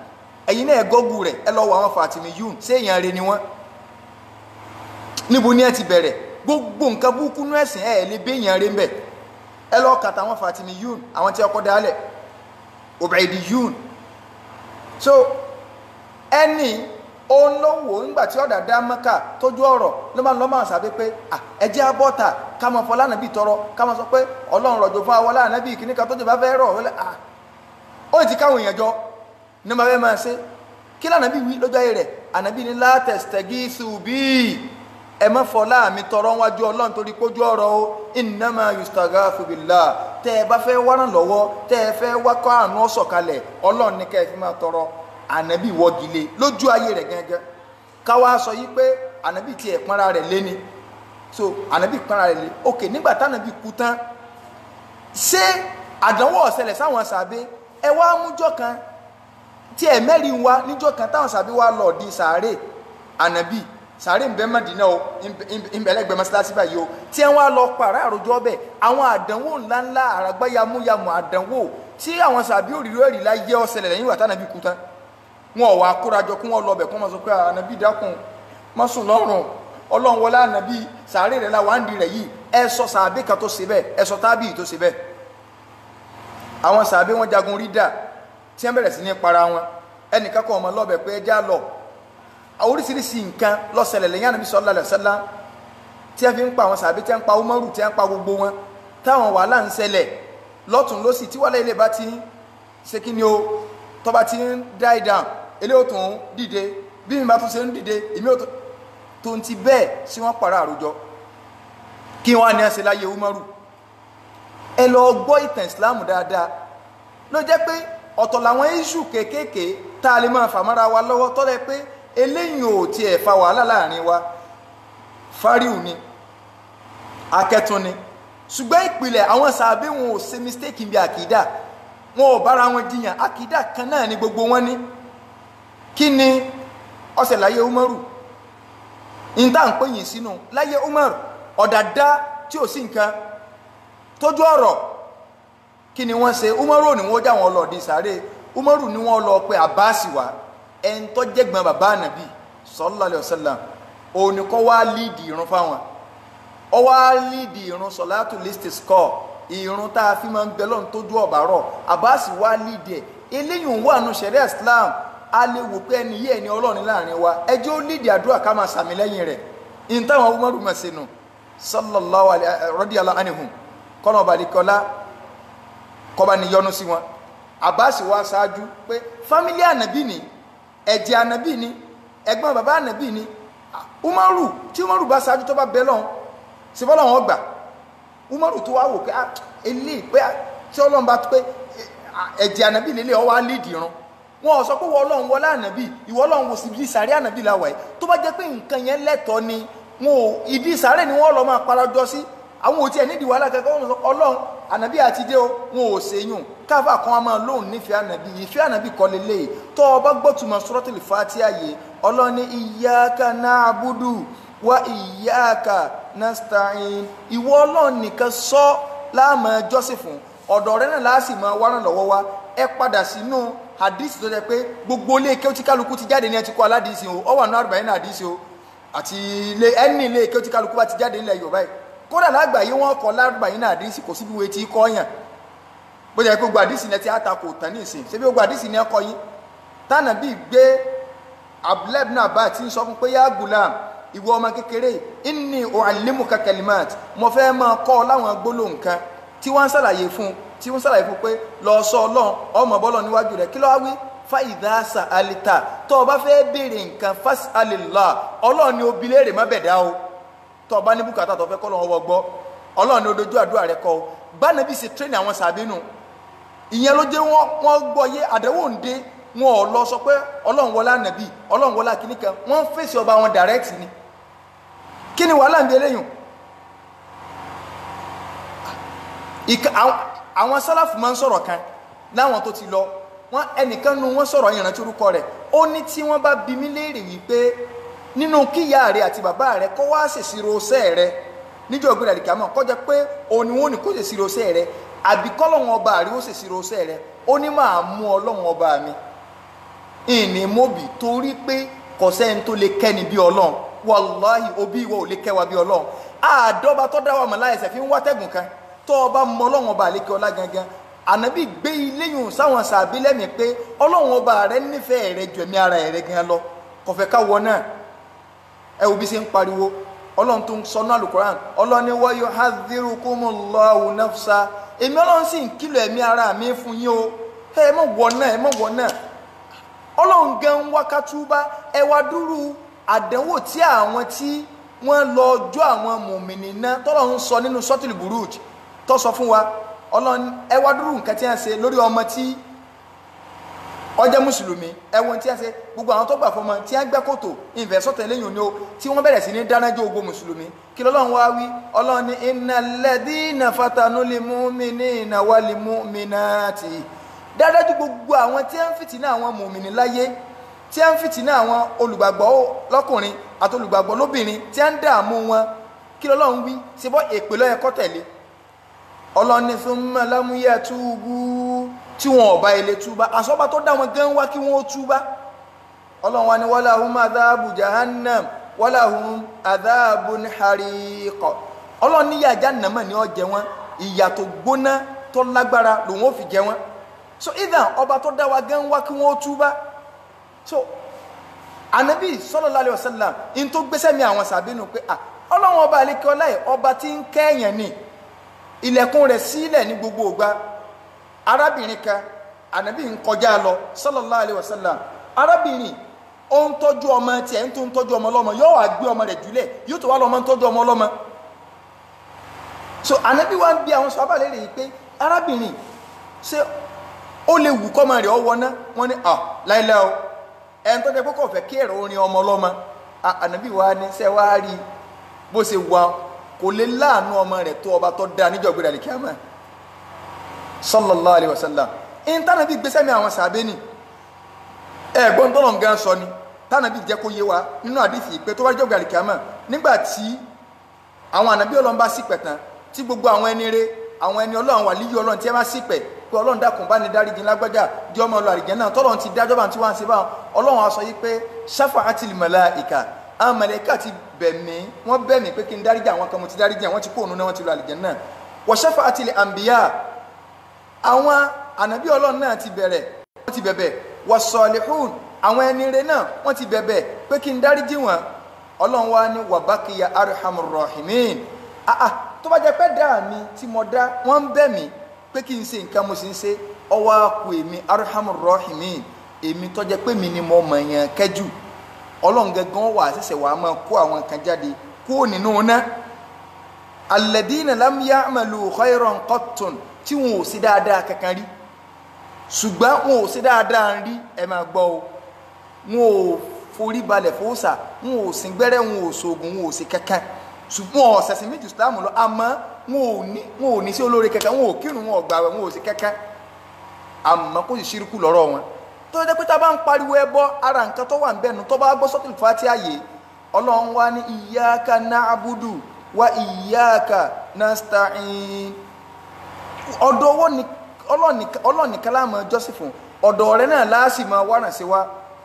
Ẹ̀yin náà ẹ gọ́gù rẹ̀, ẹ lọ wọ àwọn Fatimiyun, ṣé èèyàn rẹ ni wọ́n? Níbo ni ẹ ti bẹ̀rẹ̀? Gbogbo nǹkan burúkú nú ẹ̀sìn ẹ lè bí èèyàn rẹ ń bẹ̀. Ẹ lọ kàtà àwọn Fatimiyun, àwọn tí ọkọ̀ dálẹ̀, Ubaidiyun. So ẹni òun ló wò nígbà tí ọ̀dà dá Mẹ́kà tójú ọ̀rọ̀ ló máa ń lọ́ máa sàbí pé ẹjẹ́ abọ́ta ká máa fọlá nàbí tọrọ, ká máa sọ pé Ọlọ́run rọ̀jò fún awọlá nàbí kìíní kan tójú bá fẹ́ rọ̀. Ó ti káwọn èèyàn jọ ní ma fẹ́ máa ṣe kí lànàbí wí lójú ayé rẹ̀. Ànàbí ni látẹ̀sítẹ́gísù bí ẹ má fọlá mi tọrọ wájú Ọlọ́run torí pójú ọ̀rọ̀ o, innama yustaghathu billah. Tẹ́ ẹ bá fẹ́ wárán lọ́wọ́, tẹ́ ẹ fẹ́ wákọ́ àánú ọ̀sọ̀kalẹ̀, Ọlọ́run ní kẹ́ ẹ fi máa tọrọ. Ànábì wọ́gilé lójú ayé rẹ̀ gẹ́gẹ́. Káwá sọ yí pé ànábì tiẹ̀ pọ́nra rẹ̀ lé ni. So ànábì pọ́nra rẹ̀ lé. Ok, nígbà tánàbì kú tán, ṣé àdánwò ó ṣẹlẹ̀ sáwọn sàbẹ? Ẹ wá mújọ́ kan tí ẹ mẹ́rin wá níjọ́ kan táwọn sàbẹ wá lọ di sàárè ànábì. Sàárè ń bẹ Mádínà o, ń bẹ lẹ́gbẹ̀ẹ́ mọ́sálásí báyìí o, tí ẹ wá lọ pàrọ̀ àròjọ ọbẹ̀ àwọn àdánwò ńláńlá àràgbá yamuyamu àdánwò tí àwọn sàbẹ òrìrì ẹ̀rì láyé ó ṣẹlẹ̀ lẹ́yìn ìgbà tánàbì kú tán. Wọn ò wá kórajọ kí wọn lọ bẹ̀ kí wọn sọ pé ànábì dákun má sùn lọ́rùn, Ọlọ́run wọlé ànábì sàárè rẹ̀ la wà ń di rẹ̀ yìí. Ẹ sọ sàbẹ kan tó ṣe bẹ́ẹ̀, ẹ sọ tábì tó ṣe bẹ́ẹ̀. Àwọn sàbẹ wọn jagun rídà tí wọn bẹ̀rẹ̀ sí ní para wọn, ẹnìkan kọ́ ọmọ lọ́bẹ̀ pé ẹja lọ. Oríṣiríṣi nǹkan ló ṣẹlẹ̀ lẹ́yìn ànábì sallallahu alaihi wasallam tí wọn fi ń pa àwọn sàbẹ, tí wọn ń pa Umaru, tí wọn ń pa gbogbo wọn, táwọn wàhálà ń ṣẹlẹ̀ lọ́tùn lósì. Tí wàhálà ilé bá ti ń ṣe kí ni o, tó bá ti ń die down, ilé ò tún dìde, bí mi bá tún ṣe ń dìde èmi ò tó ń ti bẹ́ẹ̀ sí wọ́n pàrọ̀ àròjọ. Kí wọ́n á ní ẹsẹ̀ láyé Umaru? Ẹ lọ gbọ́ ìtàn Ìsìláàmù dáadáa. Ló jẹ́ pé ọ̀tọ̀ làwọn iṣu kéékèèké tá a lè máa fàmọ́ra wa lọ́wọ́, tọ́lẹ̀ pé eléyìí ò tiẹ̀ fa wàhálà láàrin wa. Fáríù ni, akẹ́tún ni, ṣùgbọ́n ìpìlẹ̀ àwọn sàbẹ̀ wọn ò ṣe mistake bí àkìdá, wọn ò bára wọn jiyàn, àkìdá kan náà ni gbogbo wọn ní. Kí ni ó ṣẹlẹ̀ láyé Umaru? Ní tá à ń pè yín sínú láyé Umaru, ọ̀dàdá tí ò sí nǹkan tójú ọ̀rọ̀, kí ni wọ́n ṣe? Umaru ni wọ́n já wọn lọ di sàárè. Umaru ni wọ́n lọ pé Abbas wá, ẹni tó jẹ́gbọ́n bàbá ànàbì sallallahu alaihi wasallam, òun ni kọ́ wá líìdì irun fáwọn. Ọ wá líìdì irun sọ̀látù listisqa, irun tá a fi máa ń bẹ lọ́run tójú ọ̀bà rọ̀. Abbas wá líìdì ẹ̀. Eléyìí wà nù sẹ̀ríà Islam. A lè wò pé ẹni yí ẹni Ọlọ́run láàrin wa, ẹjẹ́ ó líìdì àdúrà ká máa sàmì lẹ́yìn rẹ̀. Ìyẹn táwọn Umaru máa ṣe nù sallallahu alaihi radiyallahu anhum, kọ́nà ọba àlekọ́lá kọ́ba ni yọ́nú sí wọn. Abbas wá ṣáájú pé fámílì ànàbì ni, ẹ̀jẹ̀ ànàbì ni, ẹ̀gbọ́n bàbá ànàbì ni. Umaru tí Umaru bá ṣáájú tó bá bẹ́ lọ́hùn ṣe bọ́ lọ́hùn ọgbà. Umaru tó wá wò pé eléyìí pé tí Ọlọ́run bá pé Ẹ̀jẹ̀ ànábì lélẹ̀ ọ wá lídìí irun. Wọn ò sọ pé wọ́n Ọlọ́run wọlé ànábì, ìwọ Ọlọ́run wò sí ibi sàárẹ̀ ànábì làwà yìí. Tó bá jẹ́ pé nǹkan yẹn lẹ́tọ̀ọ́ ni, wọn ò ìdí sàárẹ̀ ni wọ́n lọ máa parajọ sí. Àwọn ò tiẹ̀ nídìí wàhálà kankan. Wọn sọ Ọlọ́run ànábì àti dé o, wọn ò ṣèyún. Káfà kan máa lóhùn nífẹ̀ẹ́ ànábì, ìfẹ́ ànábì kọ́ lélẹ̀. Tó o bá gbọ́tùmọ̀ Suratul Fatiha yìí, Ọlọ́run ní iyyaka na'budu wa iyyaka nasta'in. Ìwọ Ọlọ́run nìkan sọ láàmú jọ́sìn fún, ọ̀dọ̀ rẹ náà láàsì máa wá ràn lọ́wọ́ wa. Ẹ padà sínú hadith tó jẹ́ pé gbogbo ilé ike tí kálukú ti jáde ní ẹ ti kọ́ aládìsí o, ọ wà ní àrùbáyé náà hadith o, àti ilé ẹni ilé ike tí kálukú bá ti jáde nílẹ̀ Yorùbá yìí. Kódà lágbàáyé wọn kọ lárùbáyé náà hadith, kò síbi wo etí kọ́ yàn. Bó jẹ́ pé gbogbo hadith ní ẹ ti àtakò tán ní ìsìn, ṣé bí gbogbo hadith ní ẹ kọ́ yín. Tánà bíi gbé Abdullah ibn Abbas ti ń sọ fún pé yá gulam, ìwọ ọmọ kékeré, inni u'allimuka kalimat, mo fẹ́ máa kọ́ ọ láwọn gbólóhùn kan tí wọ́n ń ṣàlàyé fún, tí wọ́n ṣàlàyé fún pé lọ sọ Ọlọ́run ọmọ bọ́lọ̀ níwájú rẹ̀. Kí ló wá wí? Fa idha sa'alta, tó o bá fẹ́ béèrè nǹkan fas'alillah, Ọlọ́run ni o bi léèrè, má bẹ̀dá o. Tó o bá ní bùkátà tó fẹ́ kọ́ lọ́wọ́ gbọ́, Ọlọ́run ni o dojú àdúrà rẹ kọ o. Bánàbí ṣe tírẹ́nì àwọn sàbínú ìyẹn ló jẹ́ wọ́n gbọ́ yé. Àdánwò ń dé, wọn ò lọ sọ pé Ọlọ́run wọlá nàbí, Ọlọ́run wọlá kìíní kan, wọ́n ń fèsì ọba wọn direct ni. Kí ni wàhálà ń bí eléyìí? Àwọn sálàfù máa ń sọ̀rọ̀ kan láwọn tó ti lọ, wọn ẹnìkan nu wọn sọ̀rọ̀ ìrántí orúkọ rẹ̀. Ó ní tí wọ́n bá bi mí léèrè wípé nínú kíyà rẹ àti bàbá rẹ kó wá ṣèṣirò ṣẹ́ rẹ níjọ́ ògbìn àdìkámọ̀, kó jẹ́ pé òun ni wọ́n ní kó ṣèṣirò ṣẹ́ rẹ, àbí kọ́lọ́hún ọba rẹ ó ṣèṣirò ṣẹ́ rẹ, ó ní máa mú Ọlọ́hun ọba mi ìní mọ́bì, torí pé kò sẹ́ni tó lè kẹ́ni bí Ọlọ́run. Wàláhì, òbí ìwọ ò lè kẹ́wa bí Ọlọ́run. Àdọ́ba tó dá wa mọ̀ láìsẹ̀ fi ń wá tẹ̀gùn kan. Tó ọba mọ Ọlọ́run ọba àlékè ọlá gangan, ànábì gbé ilé yùn sáwọn sàbí lẹ́mìí pé Ọlọ́run ọba rẹ nífẹ̀ẹ́ rẹ ju ẹ̀mí ara rẹ gan lọ, kò fẹ́ ká wọ náà. Ẹ wo bí ṣe ń pariwo Ọlọ́run tó ń sọ náà Al-Qur'an. Ọlọ́run ní wa yuhadhdhirukumullahu nafsa, èmi Ọlọ́run sì ń kìlọ̀ ẹ̀mí ara mi fún yín o, ẹ má wọ náà, ẹ má wọ náà. Ọlọ́run gan ń wá kátúbá. Ẹ wá dúró àdánwò tí àwọn tí wọ́n lọ jọ àwọn mùmìnì náà tọ́lọ́run sọ nínú Suratul Buruj tó sọ fún wa. Ọlọ́run ẹ wá dúró nǹkan tí wọ́n ṣe lórí ọmọ tí ó jẹ́ mùsùlùmí. Ẹ wo tí wọ́n ṣe, gbogbo àwọn tó gbà fọmọ tí wọ́n gbẹ́ kòtò ìfẹsọ̀tẹ̀ lẹ́yìn òní o, tí wọ́n bẹ̀rẹ̀ sí ní dánájọ́ ogun mùsùlùmí. Kí lọ́lọ́run wá wí? Ọlọ́run ní innal ladhina fatanul mu'minina wal mu'minati, dáadájú gbogbo àwọn tí wọ́n ń fìtínà àwọn mùmìnì láyé, tí wọ́n ń fìtínà àwọn olùgbàgbọ́ lọ́kùnrin àti olùgbàgbọ́ lóbìnrin, tí wọ́n ń dààmú wọn. Kí lọ́lọ́run wí? Ṣe bọ́ èpè ló yẹ kó tẹ̀lé. Ọlọ́run ní thumma lam yatubu, tí wọn ò bá ilé túbá, àsọ́bà tó dá wọn gan wá kí wọ́n ó túbá. Ọlọ́run wa ní walahum adhabu jahannam walahum adhabun hariq. Ọlọ́run ní ìyà jahannama ni ó jẹ wọ́n, ìyà tó gbóná tó lágbára lòun ó fi jẹ wọ́n. So either ọba tó dá wa gan wá kí wọ́n ó túbá. So Ànábì sallallahu alaihi wasallam in tó gbéṣẹ́ mi àwọn sàbínú pé Ọlọ́run ọba àlékè ọlá ẹ̀ ọba tí ń kẹ́yàn ni, ilẹ̀kùn rẹ̀ sílẹ̀ ní gbogbo ìgbà. Arábìnrin kan, Ànábì ń kọjá lọ sallallahu alaihi wasallam, arábìnrin ó ń tọ́jú ọmọ tiẹ̀, ń tó ń tọ́jú ọmọ ọlọ́mọ, yóò wá gbé ọmọ rẹ̀ jùlẹ̀, yóò tó wá lọ́mọ ń tọ́jú ọmọ ọlọ́mọ. So Ànábì wa ń bi àwọn sọ́ábà léèrè yìí pé arábìnrin ṣé ó lè wù kọ́mọ rẹ̀ ọ wọná? Wọ́n ní à láìláì o, ẹni tó jẹ́ pé kò fẹ́ kí ẹ̀rọ orin ọmọ ọlọ́mọ. Ànábì wa ní ṣé wá rí bó ṣe wà, kò lè láàánú ọmọ rẹ̀ tó ọba tó dáa níjọ́ gbéra lìkíámà sallallahu alaihi wasallam. In tánàbí gbéṣẹ́ mi àwọn sàbẹ́ ni ẹ̀gbọ́n tọ́lọ̀ ń gan sọ ni tánàbí jẹ́ kó yé wa nínú àdìsí pé tó bá jọ́ gbéra lìkíámà, nígbà tí àwọn ànábì Ọlọ́run bá ṣìpẹ̀ tán, tí gbogbo àwọn ẹni rere, àwọn ẹni Ọlọ́run wà líyọ Ọlọ́run tí ẹ bá ṣìpẹ̀ pé Ọlọ́run dákun bá ní dáríjì lágbájá di ọmọ lọ àlìjánnà náà, tọ́lọ́run ti dájọ́ bá ti wá ń ṣe báwọn. Ọlọ́run á sọ yìí pé shafa'atil malaika, àwọn màláíkà ti bẹ̀ mí, wọ́n bẹ̀ mí pé kí n dáríjì àwọn kan, mo ti dáríjì àwọn tí kò nù náà, wọ́n ti lọ àlìjánnà náà. Wa shafa'atil anbiya, àwọn ànábì Ọlọ́run náà ti bẹ̀rẹ̀, wọ́n ti bẹ̀bẹ̀. Wa salihun, àwọn ẹni rere náà wọ́n ti bẹ̀bẹ̀ pé kí n dáríjì wọn. Ọlọ́run wá ní wa baqiya arhamur rahimin. Tó bá jẹ́ pé dá mi tí mo dá, wọ́n ń bẹ̀ mí pé kí n ṣe nǹkan, mo sì ń ṣe, ọwọ́ àkú èmi arhamur rahimin, èmi tó jẹ́ pé mi ni mo mọ̀ yẹn kẹ́jù. Ọlọ́run gangan wà ṣẹ̀ṣẹ̀ wà á máa kó àwọn kan jáde kúrò nínú iná. Alladina lam ya'malu khayran qattun, tí wọn ò sí dáadáa kankan rí. Ṣùgbọ́n wọn ò ṣe dáadáa ń rí, ẹ máa gbọ́ o, wọn ò forí balẹ̀ fòósà, wọn ò sìn gbẹ́rẹ́, wọn ò ṣoògùn, wọn ò ṣe kankan, ṣùgbọ́n ọ̀sẹ̀sìn méjì Islam lọ. Àmọ́ wọn ò ní sí olóore kankan, wọn ò kírun, wọn ò gbààwẹ̀, wọn ò ṣe kankan, àmọ́ kò sì ṣírùkù lọ́rọ̀ wọn. Tó jẹ́ pé tá a bá ń pariwo ẹbọ, ara nǹkan tó wà ń bẹ̀nu tó bá gbọ́ sọ́tìlì Fátíhà yìí, Ọlọ́run wá ní iyyaka na'budu wa iyyaka nasta'in. Ọ̀dọ̀ owó ni Ọlọ́run nìkan la máa jọ́sìn fún, ọ̀dọ̀ rẹ̀ náà láàsì máa wá ràn sí wa.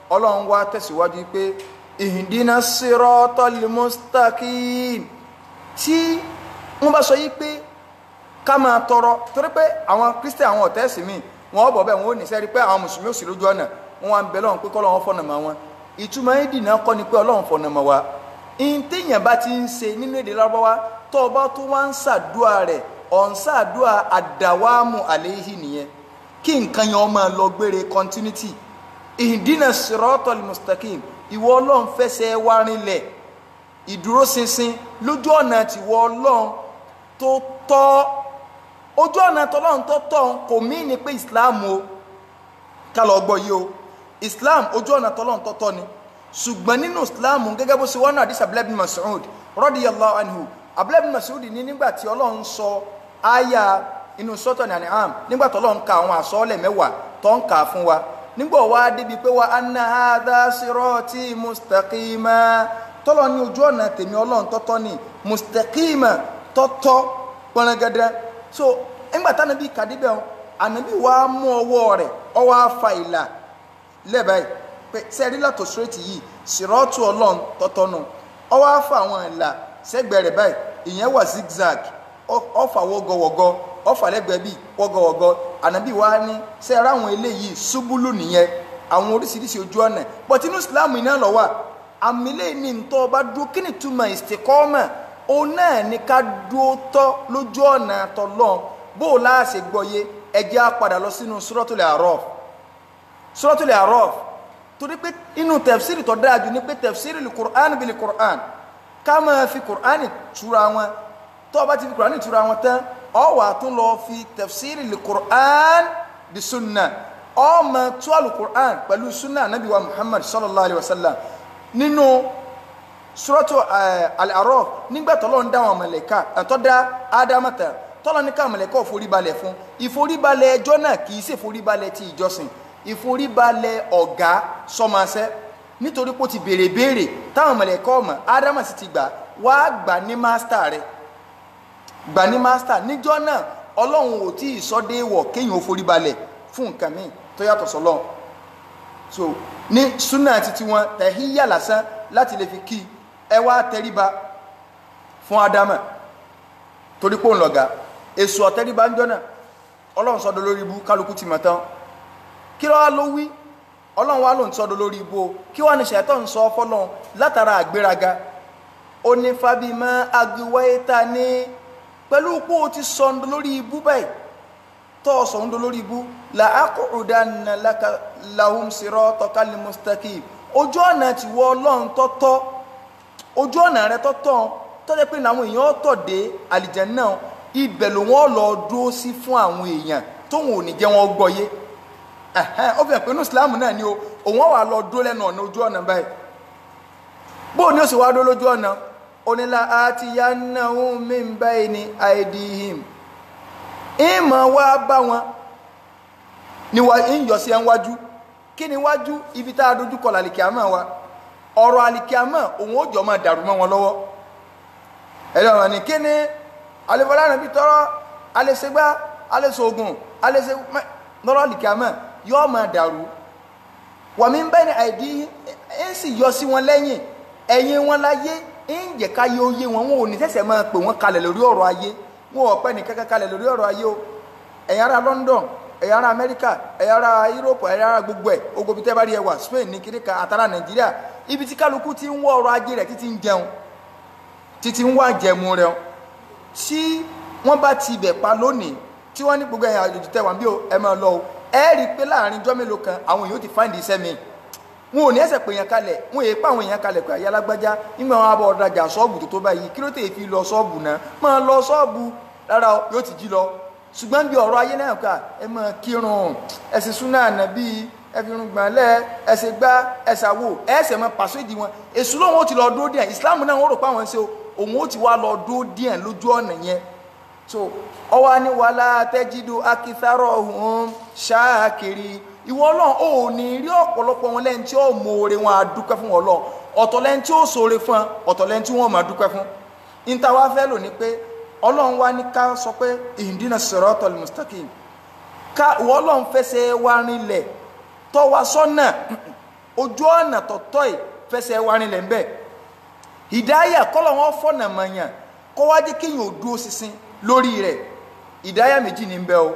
Ọlọ́run wá tẹ̀síwájú pé ihdina siratal mustaqim. Tí wọ́n bá sọ yí pé ká máa tọrọ, torí pé àwọn Kírísítẹ̀ àwọn ọ̀tẹ́sì míì wọ́n bọ̀ bẹ́ẹ̀, wọ́n ò ní sẹ́rí pé àwọn mùsùlùmí ò sí lójú ọ̀nà, wọ́n wá ń bẹ Ọlọ́run pé kọ́lọ́run fọ̀nà mọ́ wọn. Ìtumọ̀ ìdìnnà kọ́ ni pé Ọlọ́run fọ̀nà mọ́ wa. Ìntẹ̀yàn bá ti ń ṣe nínú èdè Lárúbáwá, tó o bá tó wá ń ṣàdúà rẹ̀, ọ̀ ń ṣàdúà àdàwámù àléhì nìyẹn, kí nǹkan yẹn ó máa lọ gbére, continuity. Ihdina siratal mustaqim, ìwọ Ọlọ́run fẹsẹ̀ wá rinlẹ̀ ìdúróṣinṣin lójú ọ̀nà tìwọ Ọlọ́run tó tọ́. Ojú ọ̀nà tọ́lọ́run tó tọ́ kò mí ni pé Islam o, ká lọ gbọ́ yìí o, Islam ojú ọ̀nà tọ́lọ́run tó tọ́ ni. Ṣùgbọ́n nínú Islam, gẹ́gẹ́ bó ṣe wọ́n náà àdìsí Abdullah ibn Mas'ud radiyallahu anhu, Abdullah ibn Mas'ud ní nígbà tí Ọlọ́run sọ àyà inú sọ́tọ̀ ní An'am, nígbà tí Ọlọ́run ka àwọn àsọ́ọ́lẹ̀ mẹ́wàá tó ń kà fún wa, nígbà wá débi pé wa anna hadha sirati mustaqima, tọ́lọ́ ní ojú ọ̀nà tèmi Ọlọ́run tọ́tọ́ ni, mustaqima tọ́tọ́ pọnagẹ́dẹ́. So nígbà táwọn bí kàdébẹ̀ wọn, ànábì wa mú ọwọ́ rẹ̀, ọwọ́ afa ìlà lẹ́bàá yìí pé sẹ́ẹ̀rí látọ̀ straight yìí sírọ́ọ̀tù Ọlọ́run tọ́tọ́ nu, ọwọ́ afa àwọn ìlà sẹ́gbẹ̀ẹ́ rẹ̀ báyìí, ìyẹn wà zigzag, ọfà wọ́gọ̀wọ́gọ́, ọfà lẹ́gbẹ̀ẹ́ bíi wọ́gọ̀wọ́gọ́. Ànábì wa ní sẹ́ẹ̀rẹ́ àwọn eléyìí ṣubúlù nìyẹn, àwọn oríṣiríṣi ojú ọ̀nà. But inú Islam iná lọ wà àmì lè ní ntọ́ ọba dúró. Kí ni túmọ̀ istiqama? Òun náà ní ká dúró tọ́ lójú ọ̀nà tọ́lọ́n. Bó o láàṣẹ gbọ́yé, ẹjẹ́ á padà lọ sínú Suratul A'raf. Suratul A'raf, torí pé inú tafsiri tó dáa jù ní pé tafsiri lil Qur'an bil Qur'an, ká máa fi Qur'an túra wọn. Tó o bá ti fi Qur'an túra wọn tán, ọ wà tún lọ fi tafsiri lil Qur'an bí sunna, ọ máa tú al-Qur'an pẹ̀lú sunna Ànábì wa Muhammad sallallahu alayhi wa sallam. Nínú Suratu Al-A'raf, nígbà tọ́lọ́ ń dá àwọn mọ̀lẹ́kà tó dá Ádámù tán, tọ́lọ́ ní ká mọ̀lẹ́kà ìforíbalẹ̀ fún. Ìforíbalẹ̀ ẹjọ́ náà kì í ṣe ìforíbalẹ̀ ti ìjọsìn, ìforíbalẹ̀ ọ̀gá sọmọṣẹ́, nítorí pé ó ti béèrè béèrè táwọn mọ̀lẹ́kà ọmọ Ádámù sì ti gbà wá gbà ní mástà rẹ̀, gbà ní mástà. Níjọ́ náà Ọlọ́run ò tí ì sọ́dé wọ̀ kéèyàn ó foríbalẹ̀ fún nǹkan míì tó yàtọ̀ sọ́lọ́run. So ní súnà títí wọn tẹ̀híyà lásán láti lè fi kí ẹ wá tẹríba fún Ádámù torí pé òun lọ̀gá. Èso ọ̀tẹríba ń jọ́nà, Ọlọ́run sọ́dọ̀ lórí ibú, kálukú ti mọ̀ tán. Kí ló wá ló wí? Ọlọ́run wá ló ń sọ́dọ̀ lórí ibú o. Kí wá ní ṣẹ̀tọ́ ń sọ fọ́lọ́run látara àgbéraga? Ó ní fábímọ́ agiwáyéta ní pẹ̀lú pé o ti sọ lórí ibú báyìí, tó o sọ ń lórí ibú, la aqudanna laka lahum siratakal mustaqim. Ojú ọ̀nà tiwọ Ọlọ́run tọ́tọ́, ojú ọ̀nà rẹ tọ́tọ́ tó jẹ́ pé àwọn èèyàn tọ̀ dé àlìjánnà, ibẹ̀ ló wọ́n lọ dúró sí fún àwọn èèyàn tóun ò ní jẹ́ wọn gbọ́yé. Ó fi hàn pé inú Islam náà ni o, òun wà lọ dúró lẹ́nu ọ̀nà ojú ọ̀nà báyìí. Bóun ni ó sì wá dúró lójú ọ̀nà? Onílà atiyannahum min bayni aydihim, ìmọ̀ wá bá wọn ni wà ń yọ sí ẹ wájú. Kí ni wájú? Ibi tá a dojú kọ làlìkíámà wa. Ọ̀rọ̀ àlìkíámà òun ó jọ máa dàrú mọ́ wọn lọ́wọ́. Ẹ̀rọ wọn ni kí ni alẹ́fọ́lá bí tọrọ alẹ́sẹ̀gbá alẹ́sọ̀gùn alẹ́sẹ̀ lọ́rọ̀ àlìkíámà yóò máa dàrú. Wà mí bẹ́ẹ̀ ni àìdí ń sì yọ sí wọn lẹ́yìn ẹ̀yìn wọn láyé, ń jẹ́ ká yé oyé wọn, wọn ò ní sẹ̀sẹ̀ máa pè wọ́n kalẹ̀ lórí ọ̀rọ̀ ayé. Wọn ò pẹ́ ní kankan kalẹ̀ lórí ọ̀rọ̀ ayé o. Ẹ̀yin ará London, ẹ̀yin ará Amẹ́ríkà, ẹ̀yin ará Europe, ẹ̀yin ará gbogbo ẹ̀, ogo bí tẹ́ bá rí ẹ wà, Spain ní kíríkà àtàrà Nàìjíríà, ibi tí kálukú ti ń wọ́ ọrọ̀ ajé rẹ̀ títí ń jẹun, títí ń wá jẹmu rẹ̀. Tí wọ́n bá ti ibẹ̀ pa lónìí, tí wọ́n ní gbogbo ẹ̀yin àjòjì tẹ́ wà bí o, ẹ máa lọ o, ẹ rí i pé láàrin ijọ́ mélòó kan àwọn èèyàn ti find iṣẹ́ mi. Wọn ò ní ẹsẹ̀ pé èèyàn kalẹ̀, wọn èèyàn pa àwọn èèyàn kalẹ̀ pé àyà alágbájá nígbà wọn abọ́ ọ̀drajà ṣọ́ọ̀bù tó tó báyìí, kí ló tẹ̀ fi lọ ṣọ́ọ̀bù náà? Máa lọ ṣọ́ọ̀bù rárá o, yóò ti jí lọ. Ṣùgbọ́n bí ọ̀rọ̀ ayé náà ká ẹ máa kírun, ẹ ṣe súnà ànábì, ẹ fi irun gbọ̀n lẹ̀, ẹ ṣe gbá, ẹ ṣàwò, ẹ ṣe máa pàṣẹ ìdí wọn. Èṣù lóun ó ti lọ dúró díẹ̀, ìsìláàmù náà wọ́n rò pé àwọn ń ṣe òun ó ti wá lọ dúró díẹ̀ lójú ọ̀nà yẹn. So ọwọ́ ni wàhálà tẹ́jídù akitharọ̀ ọ̀hún ṣáàkiri. Ìwọ Ọlọ́run ò ní rí ọ̀pọ̀lọpọ̀ wọn lẹ́yìn tí ó mọ oore wọn á dúpẹ́ fún Ọlọ́run. Ọ̀tọ̀ lẹ́yìn tí ó ṣoore fún, ọ̀tọ̀ lẹ́yìn tí wọ́n máa dúpẹ́ fún. Níta wá fẹ́ lò ní pé Ọlọ́run wá ní ká sọ pé ihdina siratal mustaqim, ká ìwọ Ọlọ́run fẹsẹ̀ wá rinlẹ̀, tọ́ wa sọ́nà ojú ọ̀nà tọ̀tọ̀ yìí, fẹsẹ̀ wá rinlẹ̀ ńbẹ̀. Ìdáyà kọ́lọ̀ wọn fọ̀nà mọ̀yàn kó wá jẹ́ kéèyàn ò dúró ṣinṣin lórí rẹ̀. Ìdáyà méjì ní bẹ o,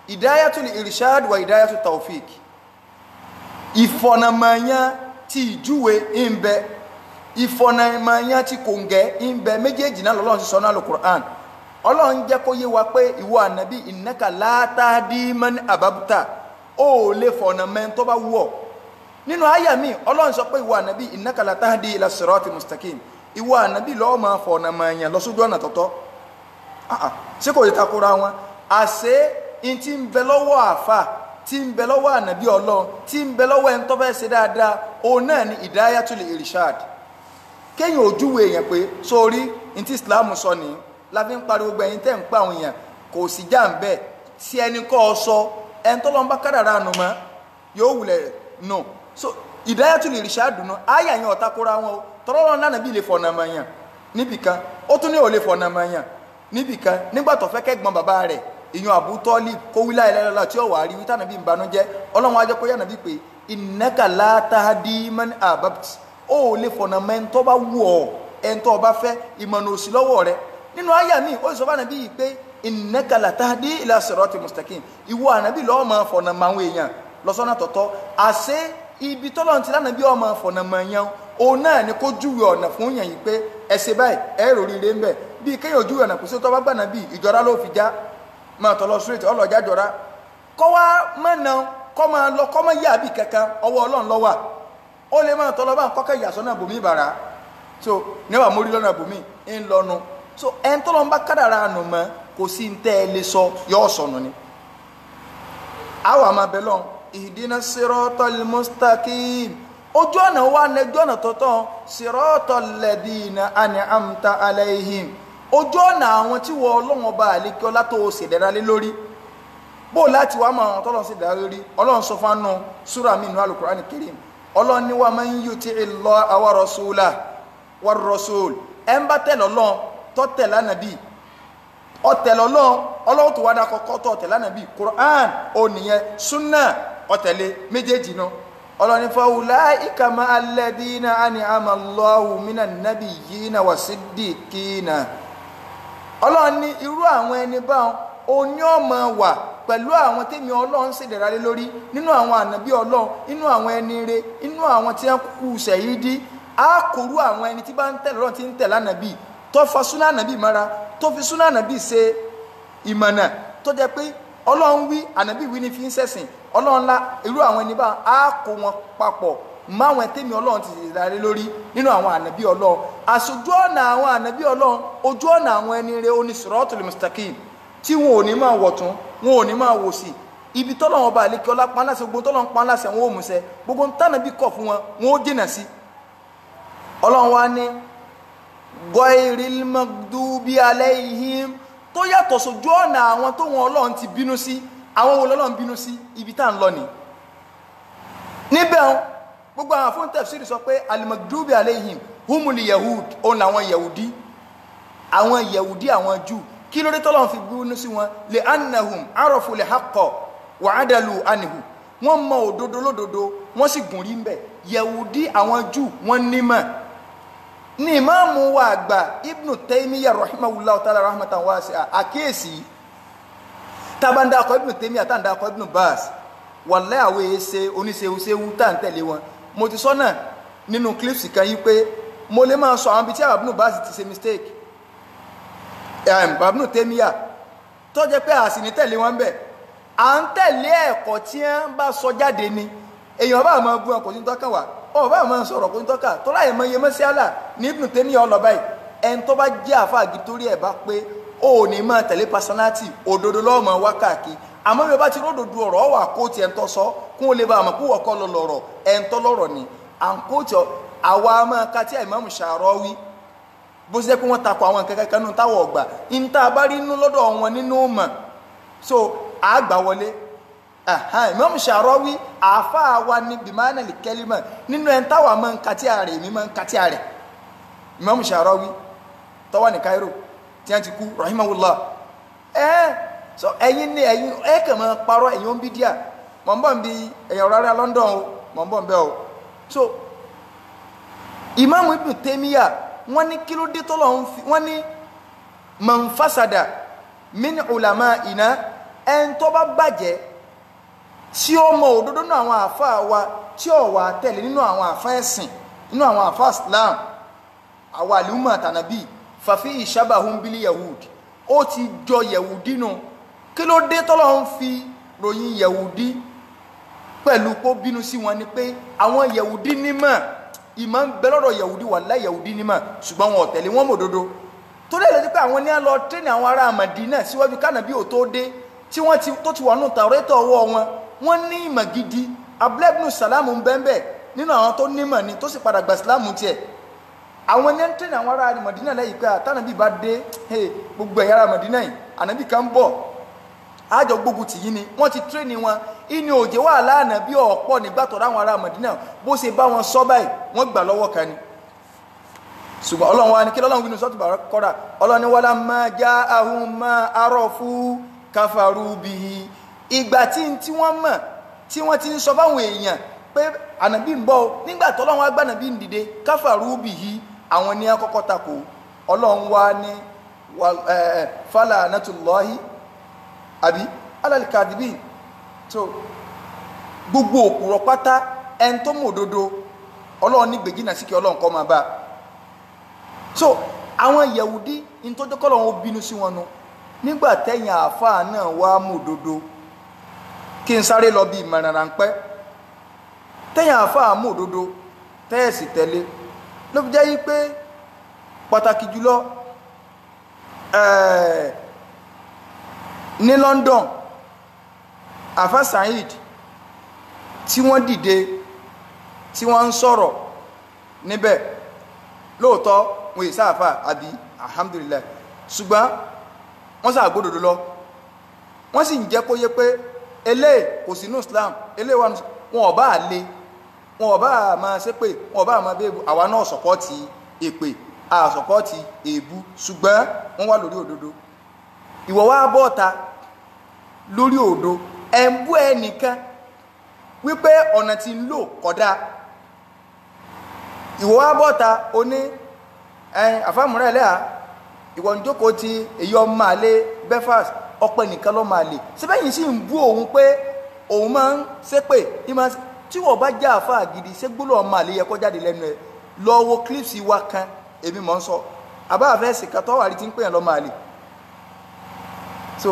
ìdáyàtul irshad wa ìdáyàtul tawfik. Ìfọ̀nàmọ̀yàn ti ìjúwe ń bẹ, ìfọ̀nàmọ̀yàn ti kòǹgẹ́ ń bẹ, méjèèjì náà lọ́lọ́run ti sọ náà Al-Qur'an. Ọlọ́run jẹ́ kó yé wa pé ìwọ ànábì innaka la tahdi man ahbabta, ó lè fọ̀nàmọ́ tó bá wù ọ́. Nínú àyà mi Ọlọ́run sọ pé ìwọ ànábì innaka la tahdi ila sirati mustaqim, ìwọ ànábì lọ́ọ́ máa fọ̀nàmọ̀yàn lọ sójú ọ̀nà tọ̀tọ̀. Ṣé kò lè takora wọn? Àṣé in tí ń bẹ lọ́wọ́ àfà, tí ń bẹ lọ́wọ́ ànábì Ọlọ́run, tí ń bẹ lọ́wọ́ ẹni tó fẹ́ ṣe dáadáa, òun náà ni ìdáyàtul irshad. Kéèyàn ojúwe èèyàn pé sórí in tí Islam sọ ní la fi ń pariwo gbẹ̀yìn tẹ́ ń pa àwọn èèyàn, kò sí já ń bẹ̀ tí ẹni kọ́ ọ sọ, ẹni tó lọ́n bá kádàrá nù mọ́ yóò wulẹ̀ nù. So ìdáyàtul irshad nù áyà yẹn ọ̀tá kóra wọn o. Tọ́lọ́run lánàá bí lè fọ̀nà mọ̀ yàn níbìkan, ó tún ní ò lè fọ̀nà mọ̀ yàn níbìkan. Nígbà tó fẹ́ kẹ́gbọ́n bàbá rẹ̀ ìyún Abu Talib kó wí láì lẹ́lọ́lá tí ó wà rí wíta nàbí ìbànújẹ́, Ọlọ́run ajẹ́ kó yá nàbí pé innaka la tahdi man ahbabta, ó lè fọ̀nà mọ́ ẹni tó bá wù ọ́, ẹni tó bá fẹ́, ìmọ̀nà òsì lọ́wọ́ rẹ̀. Nínú àyà mi ó sọ fún ànàbí yìí pé innaka la tahdi ila sirati mustaqim, ìwọ ànàbí lọ́ọ́ máa fọ̀nà mọ́ àwọn èèyàn lọ́sọ́nà tọ̀tọ̀. Àṣé ibi tọ́lọ́run ti lánàbí ó máa fọ̀nà mọ́ yẹn, òun náà ni kó júwe ọ̀nà fún yàn yìí pé ẹ ṣe báyìí, ẹ rò ríire ń bẹ̀. Bí kéèyàn júwe ọ̀nà kò sí tó bá gbà náà bí ìjọra ló fi já, máa tọ̀ lọ straight ọlọ́jà jọra, kọ́ wá mọ̀nà kọ́ máa lọ kọ́ máa yà bí kankan, ọwọ́ Ọlọ́run ló wà. Ó lè máa tọ̀ lọ bá ń kọ́kẹ́ ìyàsọ́ náà bòmí ìbàrà, so níwà mórí lọ́nà bòmí ń lọ́nu. So ẹni tó lọ ń bá kádàrá nù mọ́ kò sí ń tẹ́ ẹ lè sọ yọ sọnù ni. Àwa máa bẹ lọ́n ihdina siratal mustaqim, ojú ọ̀nà wa ní ojú ọ̀nà tọ̀tọ̀, siratal ladina an'amta alayhim, ojú ọ̀nà àwọn tí wọ́n Ọlọ́run ọba àlékí ọlá tó ṣèdára lé lórí. Bó láti wá máa tọ́lọ́run ṣèdára lórí, Ọlọ́run sọ fún anú súrà mi nínú Al-Qur'an Karim, Ọlọ́run ní wa man yuti'illaha wa rasulahu war rasul, ẹ̀ ń bá tẹ̀lé Ọlọ́run tó tẹ̀lé Ànábì, ó tẹ̀lé Ọlọ́run, Ọlọ́run tó wá dá kọ́kọ́ tó tẹ̀lé Ànábì, Qur'an ò nìyẹn, súnà ó tẹ̀lé méjèèjì náà. Ọlọ́run ní fa ulaika ma'al ladina an'ama Allahu minan nabiyyina wa siddiqina. Ọlọ́run ní irú àwọn ẹni báwọn oní ọmọ wà pẹ̀lú àwọn tèmi Ọlọ́run ṣèdẹ̀ra lé lórí, nínú àwọn ànábì Ọlọ́run, nínú àwọn ẹni re, nínú àwọn tí wọ́n kú sẹ̀yídí. Á kòrú àwọn ẹni tí bá ń tẹ̀lé Ọlọ́run tí ń tẹ̀lé ànábì, tó fa súnà ànábì mọ́ra, tó fi súnà ànábì ṣe ìmọ̀nà, tó jẹ́ pé Ọlọ́run wí ànábì wí ní fi ń ṣẹ̀sìn. Ọlọ́run lá irú àwọn ẹni báwọn á kó wọn papọ̀ máwọn tèmi Ọlọ́run ti ṣèdẹ̀ra lé lórí nínú àwọn ànábì Ọlọ́run. Àṣojú ọ̀nà àwọn ànábì Ọlọ́run, ojú ọ̀nà àwọn ẹni rere oní siratul mustaqim, tí wọn ò ní máa wọ̀tún, wọn ò ní máa wòsì. Ibi tọ́lọ́run ọba àlékè ọlá pa láṣẹ, gbogbo tọ́lọ́run pa láṣẹ wọn ò múṣẹ, gbogbo tánàbí kọ̀ fún wọn wọn ó jìnà sí. Ọlọ́run wa ní ghayril maghdubi alayhim, tó yàtọ̀ sójú ọ̀nà àwọn tó wọn Ọlọ́run ti bínú sí. Àwọn wo lọ́lọ́run bínú sí? Ibi tá à ń lọ ni níbẹ̀ wọn gbogbo àwọn fún tafsiri sọ pé al-maghdubi alayhim humul yahud, òun làwọn yahudi, àwọn yahudi, àwọn jù. Kí ló dé tọ́lọ́run fi bínú sí wọn? Li annahum arafu al-haqqa wa adalu anhu, wọ́n mọ òdodo lódodo, wọ́n sì gùn rí ń bẹ̀. Yahudi àwọn jù wọ́n nímọ̀. Ní ìmáàmù wa àgbà Ibn Taymiyyah rahimahullahu ta'ala rahmatan wasi'a, àkíyèsí tábàndàkọ Ibn Taymiyyah táǹdàkọ Ibn Baz, wallahi àwọn èsè oníṣeúṣeú tá à ń tẹ̀lé wọn. Mo ti sọ́nà nínú clips kan yìí pé mo lè máa sọ àwọn ibi tí àwọn Ibn Baz ti ṣe mistake, Ibn Taymiyyah, tó jẹ́ pé àsì ní tẹ̀lé wọn bẹ̀. À ń tẹ̀lé ẹ̀kọ́ tí wọ́n bá sọ jáde ni. Èèyàn bá máa bú wọn kò sí tọ́kàn wá, ọ̀ bá máa sọ̀rọ̀ kò sí tọ́kà tó láyé mọ iye mọ́síálà ní Ibn Taymiyyah ọlọ́ba yìí. Ẹni tó bá jẹ́ àfa àgìtórí ẹ̀ bá pé Ó ní máa tẹ̀lé personality, òdodo lọ́mọ wákàkí. Àmọ́ bí o bá ti ródòdó ọ̀rọ̀ ọ̀wà kóòtù ẹ̀ ń tọ́ sọ kún ó lè bá àmọ́ kó wọ́kọ́ lọ lọ̀rọ̀ ẹ̀ ń tọ́ lọ́rọ̀ ni à ń kóòtù. Àwa máa ka tí Ìmáàmù Ṣàrọ́wí bó ṣe jẹ́ pé wọ́n takò àwọn nǹkan kankan nínú táwọn ọ̀gbà níta bá rí inú lọ́dọ̀ wọn nínú mọ̀, so àgbà wọlé. Ìmáàmù Ṣàrọ́wí àáfàá wa ní bìmánà lè kẹ́límà nínú ẹ̀ ń táwa máa ń ka tí ààrẹ èmi máa ń ka tí ààrẹ. Ìmáàmù Ṣàrọ́wí tó wà ní Cairo tí wọ́n ti kú rahimahullah. So ẹ̀yin ni ẹ̀yin ẹ̀ kàn máa parọ́, ẹ̀yin ó ń bí díà mọ̀ ń bọ̀ ń bi ẹ̀yàn rárá London o, mọ̀ ń bọ̀ ń bẹ́ o. So Ìmáàmù Ibn Taymiyyah wọ́n ní kí ló dé tọ́lọ̀ ń fi wọ́n ní man fasada min ulama'ina, ẹn tó bá bàjẹ́ tí ó mọ òdodo nínú àwọn àfa wa tí ó wà tẹ̀lé nínú àwọn àfa ẹ̀sìn nínú àwọn àfa Islam àwa àlùmọ̀ àtànàbí fàfi ìṣàbàhùn bílí yahud, ó ti jọ yahudi nù. Kí ló dé tọ́lọ̀ ń fi ròyìn yahudi pẹ̀lú pé ó bínú sí wọn ni pé àwọn yahudi nímọ̀, ìmọ̀ ń bẹ lọ́dọ̀ yahudi, wallahi yahudi nímọ̀, ṣùgbọ́n wọn ò tẹ̀lé wọn mọ̀ òdodo. Torí ẹ̀ lọ́jọ́ pé àwọn ní à lọ tẹ́ni àwọn ará Mádínà síwájú kánàbí ò tó dé tí wọ́n ti tó ti wà nù Tàórátà ọwọ́ wọn, wọ́n ní ìmọ̀ gidi. Abdullah ibn Salam ń bẹ́ẹ̀ nínú àwọn tó nímọ̀ ni tó sì padà gba Ìsìlámù tiẹ̀. Àwọn ní à ń tẹ́ni àwọn ará Mádínà lẹ́yìn pé àtànàbí bá dé, gbogbo ẹ̀yà ará Mádínà yìí ànàbí kan ń bọ̀ àjọ gbógun tì yín ni wọ́n ti tírẹ́nì wọn. Ìní òjò wà lánàá bí ọ̀pọ̀ nígbà tó ráwọn ará Mádínà bó ṣe bá wọn sọ báyìí wọ́n gbà lọ́wọ́ kan ni. Ṣùgbọ́n Ọlọ́run wa ni kí lọ́lọ́run wínú sọ́tù kọ́ra, Ọlọ́run ni wala ma ja'ahum ma arafu kafaru bihi. Ìgbà tí wọ́n mọ̀ tí wọ́n ti ń sọ fáwọn èèyàn pé ànàbí ń bọ̀ nígbà tó Ọlọ́run wá gbà ànàbí ń dìde kafaru bihi, àwọn ní akọ́kọ́ takò. Ọlọ́run wa ni falanatullahi àbí alal-kadhibin. So gbogbo òpùrọ̀ pátá ẹn tó mọ̀ òdodo Ọlọ́run ní gbèjìnà sí kí Ọlọ́run kọ́ máa bá. So àwọn Yẹ̀wùdí ní tó jẹ́ kọ́lọ́run ó bínú sí wọn nu. Nígbà tẹ̀yìn àáfàá náà wá mọ̀ òdodo, kí n sáré lọ bí ìmọ̀ràn ráńpẹ́. Tẹ̀yìn àáfàá mọ̀ òdodo tẹ́ẹ̀sì tẹ̀lé ló fi jẹ́ yí pé pàtàkì jùlọ ní London, Àfá Saheed tí wọ́n dìde tí wọ́n ń sọ̀rọ̀ níbẹ̀, lóòótọ́ wọn yìí sáàfà àbí alhamdulillah, ṣùgbọ́n wọ́n sàgbódòdó lọ, wọ́n sì ń jẹ́ kó yé pé eléè kò sínú Islam, eléè wà wọn ò bá lè, wọn ò bá máa ṣépè, wọn ò bá máa bẹ́ẹ̀, àwa náà sọ̀pọ́tì èpè, a sọ̀pọ́tì èébú, ṣùgbọ́n wọ́n wà lórí òdodo. Ìwọ wá bọ́ta lórí òdo, ẹ̀ ń bú ẹnìkan wípé ọ̀nà tí ń lò kódà. Ìwọ wá bọ́ta oní ẹn àfàmúrẹ́ ẹlẹ́à, ìwọ ń jókòó ti èyí ọmọ àlè Belfast, ọpẹ nìkan lọ́mọ àlè síbẹ̀yìn sì ń bú òun pé òun máa ń ṣépè tí wọ́n bá já àfáà gidi ṣé gbólóhùn ọmọ àlè yẹ kó jáde lẹ́nu ẹ̀. Lọ wo clips wa kan, èmi mọ̀ ń sọ àbá àfẹ́sì kan tọ́wọ́ àrí ti ń pè yàn lọ́mọ àlè. So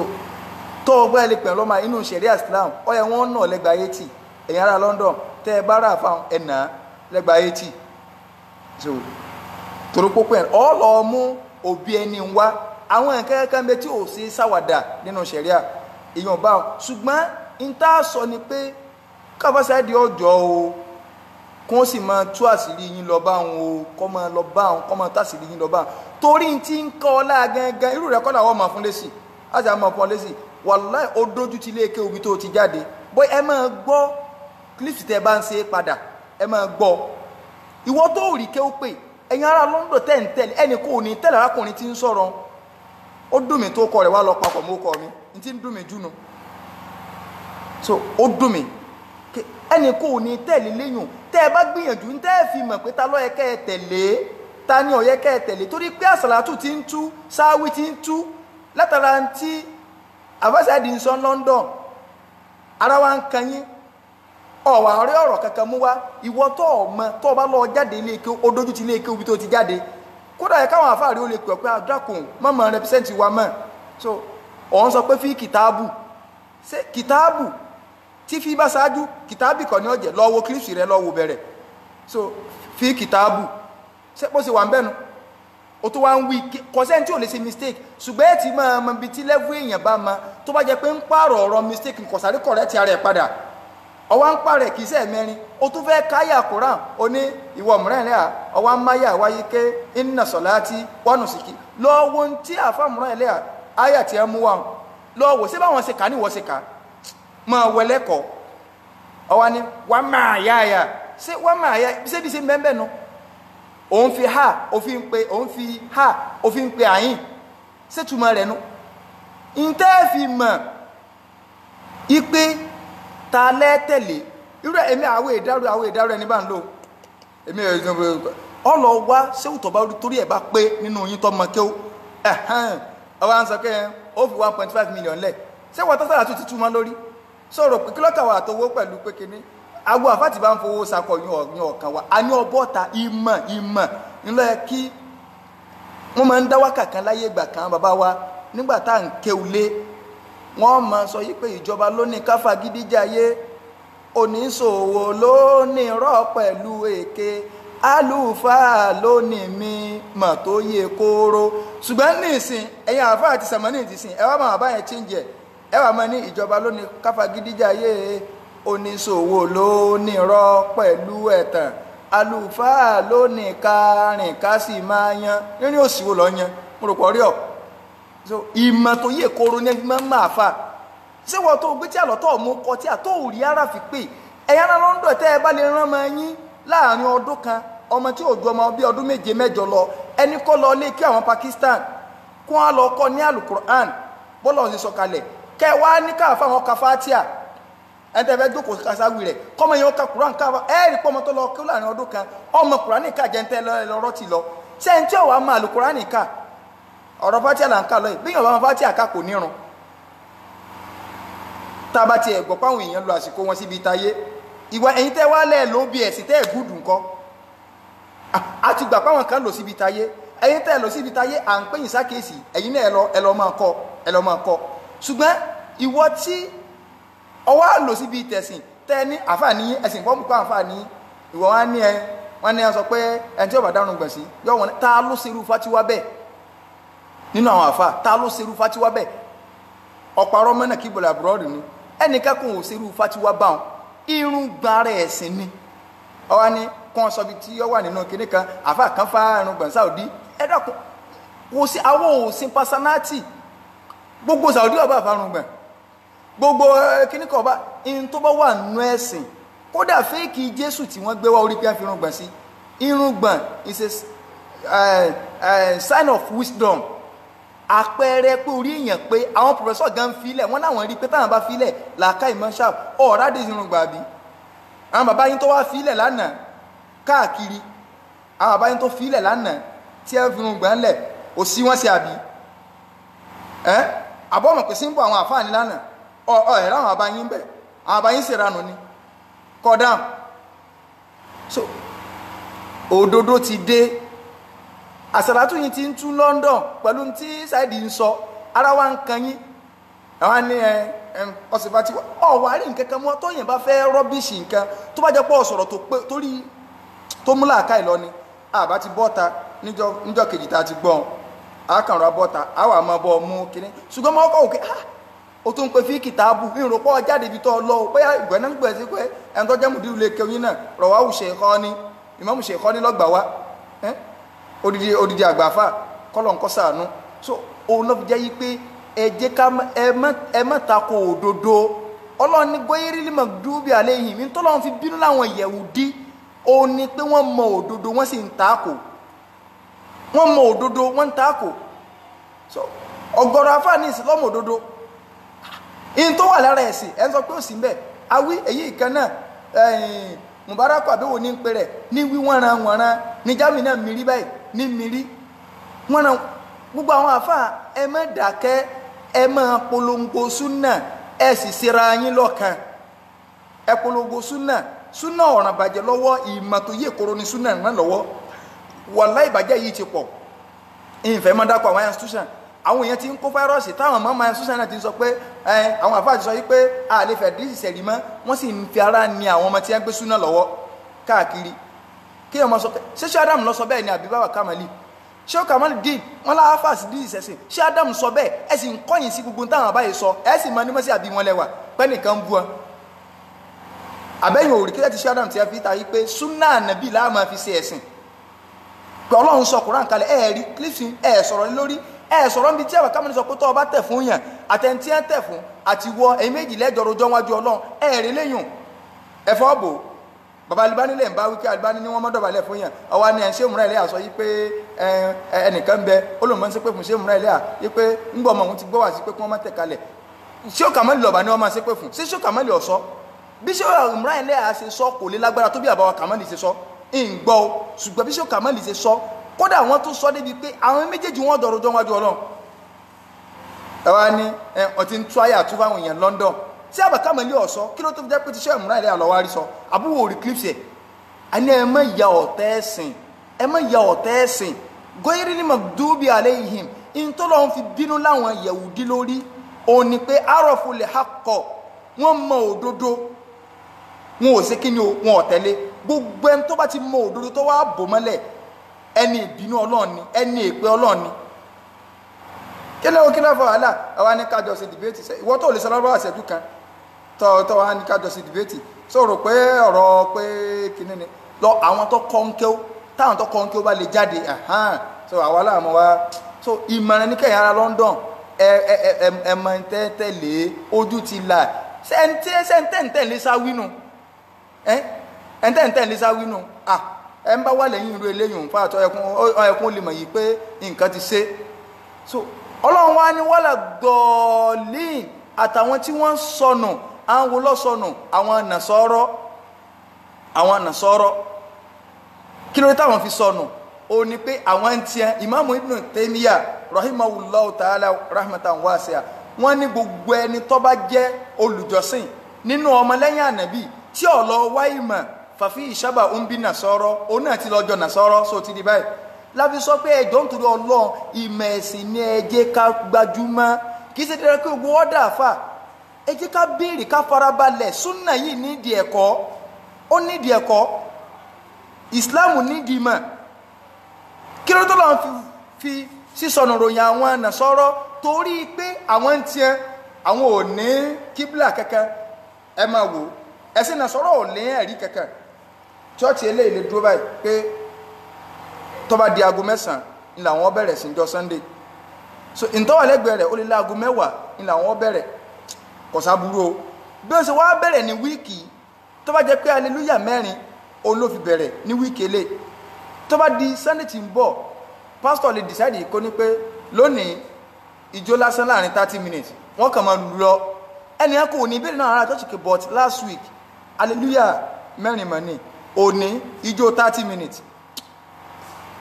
tó o gbọ́ ẹ lè pè yàn lọ́mọ inú ṣẹ̀ríà Islam, ó yẹ wọ́n nà lẹ́gbàá 80. Ẹ̀yin ará London tẹ́ ẹ bá rà fáwọn ẹ̀ nà lẹ́gbàá 80. So torí pópó ẹ̀ ọ́ lọ mú òbí ẹni wá àwọn nǹkan kan bẹ tí ò sí sáwàdà nínú ṣẹ̀ríà èèyàn bá wọn. Ṣùgbọ́n n tá a sọ ni pé káfásáìdì ọjọ́ o, kó sì máa tú àṣírí yín lọ bá wọn o, kó máa lọ bá wọn, kó máa tú àṣírí yín lọ bá wọn, torí n ti ń kọ́ ọ láà gangan irú rẹ̀ kọ́ làwọn máa fún lésì, á sì máa fún ọ lésì. Wàláì ó dójú ti ilé ike omi tó ti jáde. Bóyá ẹ máa gbọ́ clips tẹ́ bá ń ṣe padà, ẹ máa gbọ́ ìwọ tó rí ké ó pè. Ẹ̀yin ará London tẹ́ ń tẹ̀lé ẹnì kò ní tẹ̀lé arákùnrin tí ń sọ̀rọ̀, ó dùn mí tó kọ rẹ̀ wá lọ papọ̀ mọ́ kọ mi, n ti ń dùn mí júnu. So ó dùn mí ẹnì kò ní tẹ̀lé léyùn. Tẹ́ ẹ bá gbìyànjú ń tẹ́ ẹ fi mọ̀ pé ta ló yẹ kẹ́ ẹ tẹ̀lé, ta ni ó yẹ kẹ́ ẹ tẹ̀lé, torí pé àsàlátù ti ń tú, sáwí ti ń tú látara ń tí àfẹ́sẹ̀dì ń sọ London, ara wa ń kan yín ọ̀wà ọ̀rẹ́ ọ̀rọ̀ kankan mú wá. Ìwọ tó ọmọ tó bá lọ jáde ilé ike, ó dójú ti ilé ike ibi tó ti jáde, kódà yẹ káwọn àfáàrí ó lè pè ọ́ pé àdàkùn mọ̀mọ́ rẹpísẹ́ǹtì wa mọ̀. So òun sọ pé fi kìtáàbù, ṣé kìtáàbù tí fi bá ṣáájú kìtáàbì kọ́ ní ọ̀jẹ̀, lọ wo kílípsì rẹ, lọ wo bẹ̀rẹ̀. So fi kìtáàbù ṣé bó ṣe wà ń bẹ́nu, O tó wá ń wí kọsẹ́ni tí ò lè ṣe mistake, ṣùgbọ́n ẹ̀ ti máa mọ ibi tí level èèyàn bá ma tó bá jẹ́ pé ń pààrọ̀ ọ̀rọ̀ mistake kọ̀sáré correct ara ẹ̀ padà. Ọwọ́ ń pààrẹ̀ kì í ṣe mẹ́rin, o tún fẹ́ káyà Quran, o ní ìwọ mìíràn ẹlẹ́yà ọwọ́ ń máyà wáyé ké inna salati wa nusuki. Lọ́wọ́ tí àfa mìíràn ẹlẹ́yà áyà tí ẹ mú wa lọ́wọ́ ṣé báwọn ṣe kà ní ìwọ ṣe kà máa wẹlẹ́kọ̀ọ́. Ọwọ́ ni wà máa yá yá ṣé wà máa yá ṣé bí ṣe mẹ́ńbẹ́ nu. Òun fi ha òfin pe, òun fi ha òfin pe àyìn, ṣé túmọ̀ rẹ̀ nu. Ntẹ́ fi mọ̀ ipe ta lẹ́tẹ̀lé irú èmi àwọn ìdárò àwọn ìdárò ẹni bá ń lò èmi ọlọ wá ṣéwùtọ̀ bá torí ẹ̀ bá pé nínú yín tó mọ kéwò ọwọ́ à ń sọ pé ó fi 1.5 million lẹ̀, ṣé wọ́n tó sára tó ti túmọ̀ lórí sọ̀rọ̀ pé kílọ̀kà wà àtọwọ́ pẹ̀lú pé kíní agbo àfáàtì bá ń fowó sakọ yan ọ̀kan wa a ní ọbọ̀ta ìmọ̀ ìmọ̀ ńlọ kí wọ́n máa ń dá wákà kan láyé ìgbà kan bàbá wa nígbà tá à ń kéwulé wọ́n máa sọ yí pé ìjọba ló ní ká fagídíjayé, oníṣòwò ló ní irọ́ pẹ̀lú èké, àlùfáà ló ní mi mọ̀ tó yẹ kóró. Ṣùgbọ́n ní ìsìn ẹ̀yin àfáà àti sàmánì ti sìn ẹ wá máa bá yẹn chíńjẹ, ẹ wá máa ní ìjọba ló ní ká fagídíjayé, oníṣòwò ló ní irọ́ pẹ̀lú ẹ̀tàn, àlùfáà ló ní ká rìn ká sì máa yan rírìn òsìwò lọ yan mo rò pọ̀ rí ọ̀. So ìmọ̀ tó yẹ kóró ní ẹgbẹ́ máa fà ṣé wọ́n tó gbé tí àlọ́ tó mú kọ tí àtó rí ara fi pè ẹ̀yà ara London tẹ́ ẹ bá lè rán ọmọ yín láàrin ọdún kan, ọmọ tí ò ju ọmọ bíi ọdún 7 mẹ́jọ lọ, ẹni kọ́ lọ lé kí àwọn Pakistan kó wọn lọ kọ́ ní alukur'an bọ́lá ọ̀sìn sọ̀kalẹ̀ kẹ́ ẹ wá ní káfá wọn ka fatia ẹni tẹ́ fẹ́ jókòó kasáwì rẹ̀ kọ́mọ yẹn ó ka kuran káfá ẹ rí pọ́nmọ tó lọ kí láàrin ọdún kan ọmọ kuran ká jẹ́ ń tẹ́ lọ́rọ́ ti lọ sẹ́yìn tí ò wá máa alukur'an ká ọ̀rọ̀ fatia là ń kà lọ́yìn bí yàn bá máa fatia ká kò nírun. Tá a bá tiẹ̀ gbọ́ páwọn èèyàn lo àsìkò wọn síbi ìtayé ìwà ẹ̀yin tẹ́ wá lẹ́ẹ̀ ló bí ẹ̀sìn tẹ́ ẹ̀ gúdù ńkọ́ a ti gbà páwọn kan lò síbi ìtayé, ẹ̀yin tẹ́ ẹ̀ lọ síbi ìtayé à ń pè yín sákèésì ẹ̀yin náà ẹ lọ máa kọ́ ẹ lọ máa kọ́. Ṣùgbọ́n ìwọ tí ọwọ́ lò síbi ìtẹ̀sìn tẹ́ ní àǹfààní ẹ̀sìn ìfọ́nmù kọ́ àǹfààní ìwọ wá ní ẹ wọ́n ní ẹ sọ pé ẹni tí yóò bá dárun gbọ̀n sí yọ wọn ta ló ṣerú fatiwa bẹ́ẹ̀ nínú àwọn àfa ta ló ṣerú fatiwa bẹ́ẹ̀ ọ̀pọ̀ arọ́ mọ́nà kí bọ̀lá àbúrọ́ọ̀dù ni ẹnìkan kò ṣerú fatiwa báwọn irun gbára ẹ̀sìn ni ọwọ́ ni kàn sọ bí tí ó wà nínú kinní kan àfa kan fa irun gbọ̀n Saudi ẹ dákun kò sí àwọn òsín pasanati gbogbo Saudi ọba àfarun gbọ̀n gbogbo kinní kan ọba irun tó bá wà nínú ẹ̀sìn kódà fẹ́ẹ̀kì Jésù tí wọ́n gbé wá orí pé wọ́n fi irun gbọ̀n sí irun gbọ̀n is a sign of wisdom àpẹẹrẹ pé orí èèyàn pé àwọn pòfẹ́sọ̀ gan filẹ̀ wọ́n láwọn rí pé táwọn bá filẹ̀ làákà ìmọ̀ṣá ọ̀rá dé irun gbà bí àwọn bàbá yín tó wá filẹ̀ lánàá káàkiri àwọn bàbá yín tó filẹ̀ lánàá tí ẹ fi irun gbà ńlẹ̀ ò sí wọ́n ṣe àbí ẹ́ àbọ̀ mọ̀ pé sí ń bọ̀ àwọn àfáàní lánàá ọ̀ ẹ̀rọ àwọn bàbá yín bẹ̀ àwọn bàbá yín ṣèranù ni kọ́dàm. So òdodo ti dé àsàlátù yìí ti ń tú London pẹ̀lú tí Saidi ń sọ ara wa ń kan yín àwọn ní ẹ ọ̀sẹ̀ bá ti wá ọ̀wá rí nǹkan kan mọ́ tóyìn bá fẹ́ rọ́bìṣì nǹkan tó bá jẹ́ pọ̀ sọ̀rọ̀ tó pé torí tó mú làákàyè lọ ni àbá ti bọ́ta níjọ́ kejì tá a ti gbọ́n àkànrọ̀ bọ́ta àwa máa bọ́ mú kínní ṣùgbọ́n mọ́ ọkọ̀ òkè ah o tún ń pe fíìkì táàbù ìrùpọ̀ jáde ibi tó lọ bóyá ìgbẹ́ náà gbẹ̀ sí pé ẹni tó jẹ́ mùdírù lè kéwìn náà rọ̀wáwù ṣèkọ́ ni ìmáàmù ṣèkọ́ ni lọ́gbà wá odidi odidi àgbàfà kọlọ̀ ń kọ́ sànú. So òun ló fi jẹ́ yí pé ẹ jẹ́ ká ẹ má tako òdodo. Ọlọ́run ní gbóyèrè magdubi alayhim mi tọ́lọ́run fi bínú láwọn Yẹ̀wùdí òun ni pé wọ́n mọ òdodo wọ́n sì ń tako wọ́n mọ òdodo wọ́n ń tako. So ọ̀gọ̀rọ̀ afáàní ìsìlọ́mọ òdodo in tó wà lára ẹ̀sìn ẹ̀ ń sọ pé ó sì ń bẹ̀ awí èyí ìkan náà Mubaraku àbẹ̀wò ní ń pe rẹ̀ ní wí wọ́nran wọ̀nran ní Jamiu náà mírí báyìí ní mírí wọ́nran gbogbo àwọn àfáà ẹ má dákẹ́ ẹ má polongo súnà ẹ sì ṣera yín lọ́kàn ẹ polongo súnà súnà ọ̀ràn bàjẹ́ lọ́wọ́ ìmọ̀ tó yẹ kóró ni súnà ràn lọ́wọ́ wàláhì ìbàjẹ́ yìí ti pọ̀ ìfẹ́ mọ́ dákọ̀ àwọn institution àwọn èèyàn ti ń kó fáírọ́ọ̀sì táwọn ọmọ ọmọ institution náà ti ń sọ pé àwọn àfáà ti sọ yìí pé a lè fẹ́ díìsì sẹ̀rí mọ́ wọ́n sì ń fi ara ni àwọn ọmọ tí wọ́n gbé súnà lọ́wọ́ káàkiri kí ọmọ sọ pé ṣéṣe Adam lọ sọ bẹ́ẹ̀ ni àbí bàbá Kamali Ṣé Kamaldeen wọn láàfà sí dí ìṣẹ̀sìn. Ṣé Adam sọ bẹ́ẹ̀? Ẹ sì ń kọ́yìn sí gbogbo táwọn àbáyé sọ, ẹ sì máa ní mọ́sí àbí wọn lẹ́wà pẹ́ nìkan bú wọn. Àbẹ́yìn òrì kílẹ̀ ti ṣé Adam ti fi ta yí pé súnà ànábì láà máa fi ṣe ẹ̀sìn, pé Ọlọ́run sọ Kùránì kalẹ̀. Ẹ rí clipsing, ẹ sọ̀rọ̀ lórí, ẹ sọ̀rọ̀ níbi tí àwọn kámẹ́ni sọ pé tọ́ ọ bá tẹ̀ fún yàn, àtẹ̀ntí ẹ̀ tẹ̀ fún àti wọ ẹ̀yin méjì lẹ́jọ́ rojọ́ wájú Ọlọ́run. Ẹ rí léyùn ẹ̀fọ́ bò. Bàbá Albani lè ń bá wíkẹ́ Albani ní wọ́n mọ́ dọ̀bálẹ̀ fún yàn. Ọwọ́ ni ẹ̀ ń ṣe múra ẹlẹ́yà sọ yí pé ẹnìkan bẹ olùmọ̀ ń ṣe pé fún ṣé múra ẹlẹ́yà yí pé ńgbọ́ ọmọ òun ti gbọ́ wá sí pé kí wọ́n má tẹ̀ kalẹ̀. Ṣé Kamali lọ́ba ni wọ́n máa ṣe pé fún? Ṣé Kamali ọ̀sọ́ bí ṣé múra ẹlẹ́yà ṣe sọ kò lè lágbára tó bí àbáwá Kamali ṣe sọ ń gbọ́ o. Ṣùgbọ́n bí ṣé Kamali ṣe sọ, kódà wọ́n tún sọ débi pé àwọn méjèèjì wọ́n dọ̀rọ̀ jọ wájú Ọlọ́run. Ẹ wá ní ọtí ń tú àyà tú fáwọn èèyàn London. Tí àbá Kamali ọ̀sọ́ kí ló tó fi jẹ́ pé tíṣẹ́ ìmúra ilé àlọ́wárí sọ àbúrò orí clips ẹ̀. A ní ẹ má ya ọ̀tẹ̀ ẹ̀sìn, ẹ má ya ọ̀tẹ̀ ẹ̀sìn. Ghayril maghdubi alayhim, in tó lọ́n fi bínú láwọn Yẹ̀wùdí lórí òun ni pé araful haqq, wọ́n mọ òdodo, wọn ò ṣe kí ni o, wọn ò tẹ̀lé. Gbogbo ẹni tó bá ti mọ òdodo tó wá bò mọ́lẹ̀, ẹni ìbínú Ọlọ́run ni, ẹni èpè Ọlọ́run ni. Kí ló kí ló fọ wàhálà? Àwa ní kájọ ṣe dìbéètì. Ìwọ tó lè sọ lọ́wọ́ àṣẹjú kan tọ́ wa ní kájọ ṣe dìbéètì, sọ̀rọ̀ pé ọ̀rọ̀ pé kinní ni lọ àwọn tó kọ́ ń kéw, táwọn tó kọ́ ń kéw bá lè jáde, so àwa láàmú wa. So ìmọ̀ràn ní kẹ́yìn ara London, ẹ ẹ ẹ ẹ mọ̀ tẹ́tẹ̀lé ojú ti là. Ṣẹ́ńtẹ́ǹtẹ̀lé sáwínú, ẹ̀ńtẹ́ǹtẹ̀lé sáwínú, ẹ ń bá wà lẹ́yìn irú eléyìí òun fàtọ́ ẹkún lè mọ̀ yìí pé nǹkan ti ṣe. So Ọlọ́run wa ní wàhálà gọ́ọ̀lì àtàwọn tí wọ́n ń sọnù. Àwọn wo ló sọnù? Àwọn nàṣọ́rọ́, àwọn nàṣọ́rọ́. Kí ló dé táwọn fi sọnù? Ó ní pé àwọn ń tiẹ̀ Ìmáàmù Ibn Taymiyyah rahimahullahu ta'ala rahmatan wasi'a, wọ́n ní gbogbo ẹni tó bá jẹ́ olùjọ́sìn nínú ọmọlẹ́yìn ànábì tí ó lọ wá ìmọ̀ fàfi ìṣàbà ń bí nàṣọ́rọ́, òun náà ti lọ́jọ́ nàṣọ́rọ́. So ti di báyìí láfi sọ pé ẹjọ́ nítorí Ọlọ́run, ìmọ̀ ẹ̀sìn ni ẹ jẹ́ ká gbajúmọ̀. Kì í ṣe dandan pé gbogbo ọ̀dà àfà, ẹ jẹ́ ká béèrè, ká farabalẹ̀. Súnà yìí nídìí ẹ̀kọ́, ó nídìí ẹ̀kọ́, ìsìláàmù nídìí ìmọ̀. Kí ló tó lọ́n fi sísọnù ròyìn àwọn nàṣọ́rọ́? Torí pé àwọn ń tiẹ̀, àwọn ò ní kíbla kankan. Ẹ máa wò, ẹ̀sìn nàṣọ́rọ́ ò ní ẹ̀rí kankan. Chọ́ọ̀chì eléyìí lè dúró báyìí pé tó bá di aago 9 ni làwọn bẹ̀rẹ̀ sí jọ Sunday. So ìtọ́wà lẹ́gbẹ̀ẹ́ rẹ̀ ó lè láago 10 ni làwọn bẹ̀rẹ̀, kò sábúrú o. Bí ó ṣe wá bẹ̀rẹ̀ ní week, tó bá jẹ́ pé hallelujah 4 òun ló fi bẹ̀rẹ̀ ní week elé, tó bá di Sunday tí ń bọ̀, pásítọ̀ lè decide kó ní pé lónìí ìjó lásán láàrin 30 minutes, wọ́n kàn máa lù lọ. Ẹnì kan kò ní ìbéèrè náà ara church kì, but last week hallelujah 4 mọ̀ ní, òní ìjó 30 minutes.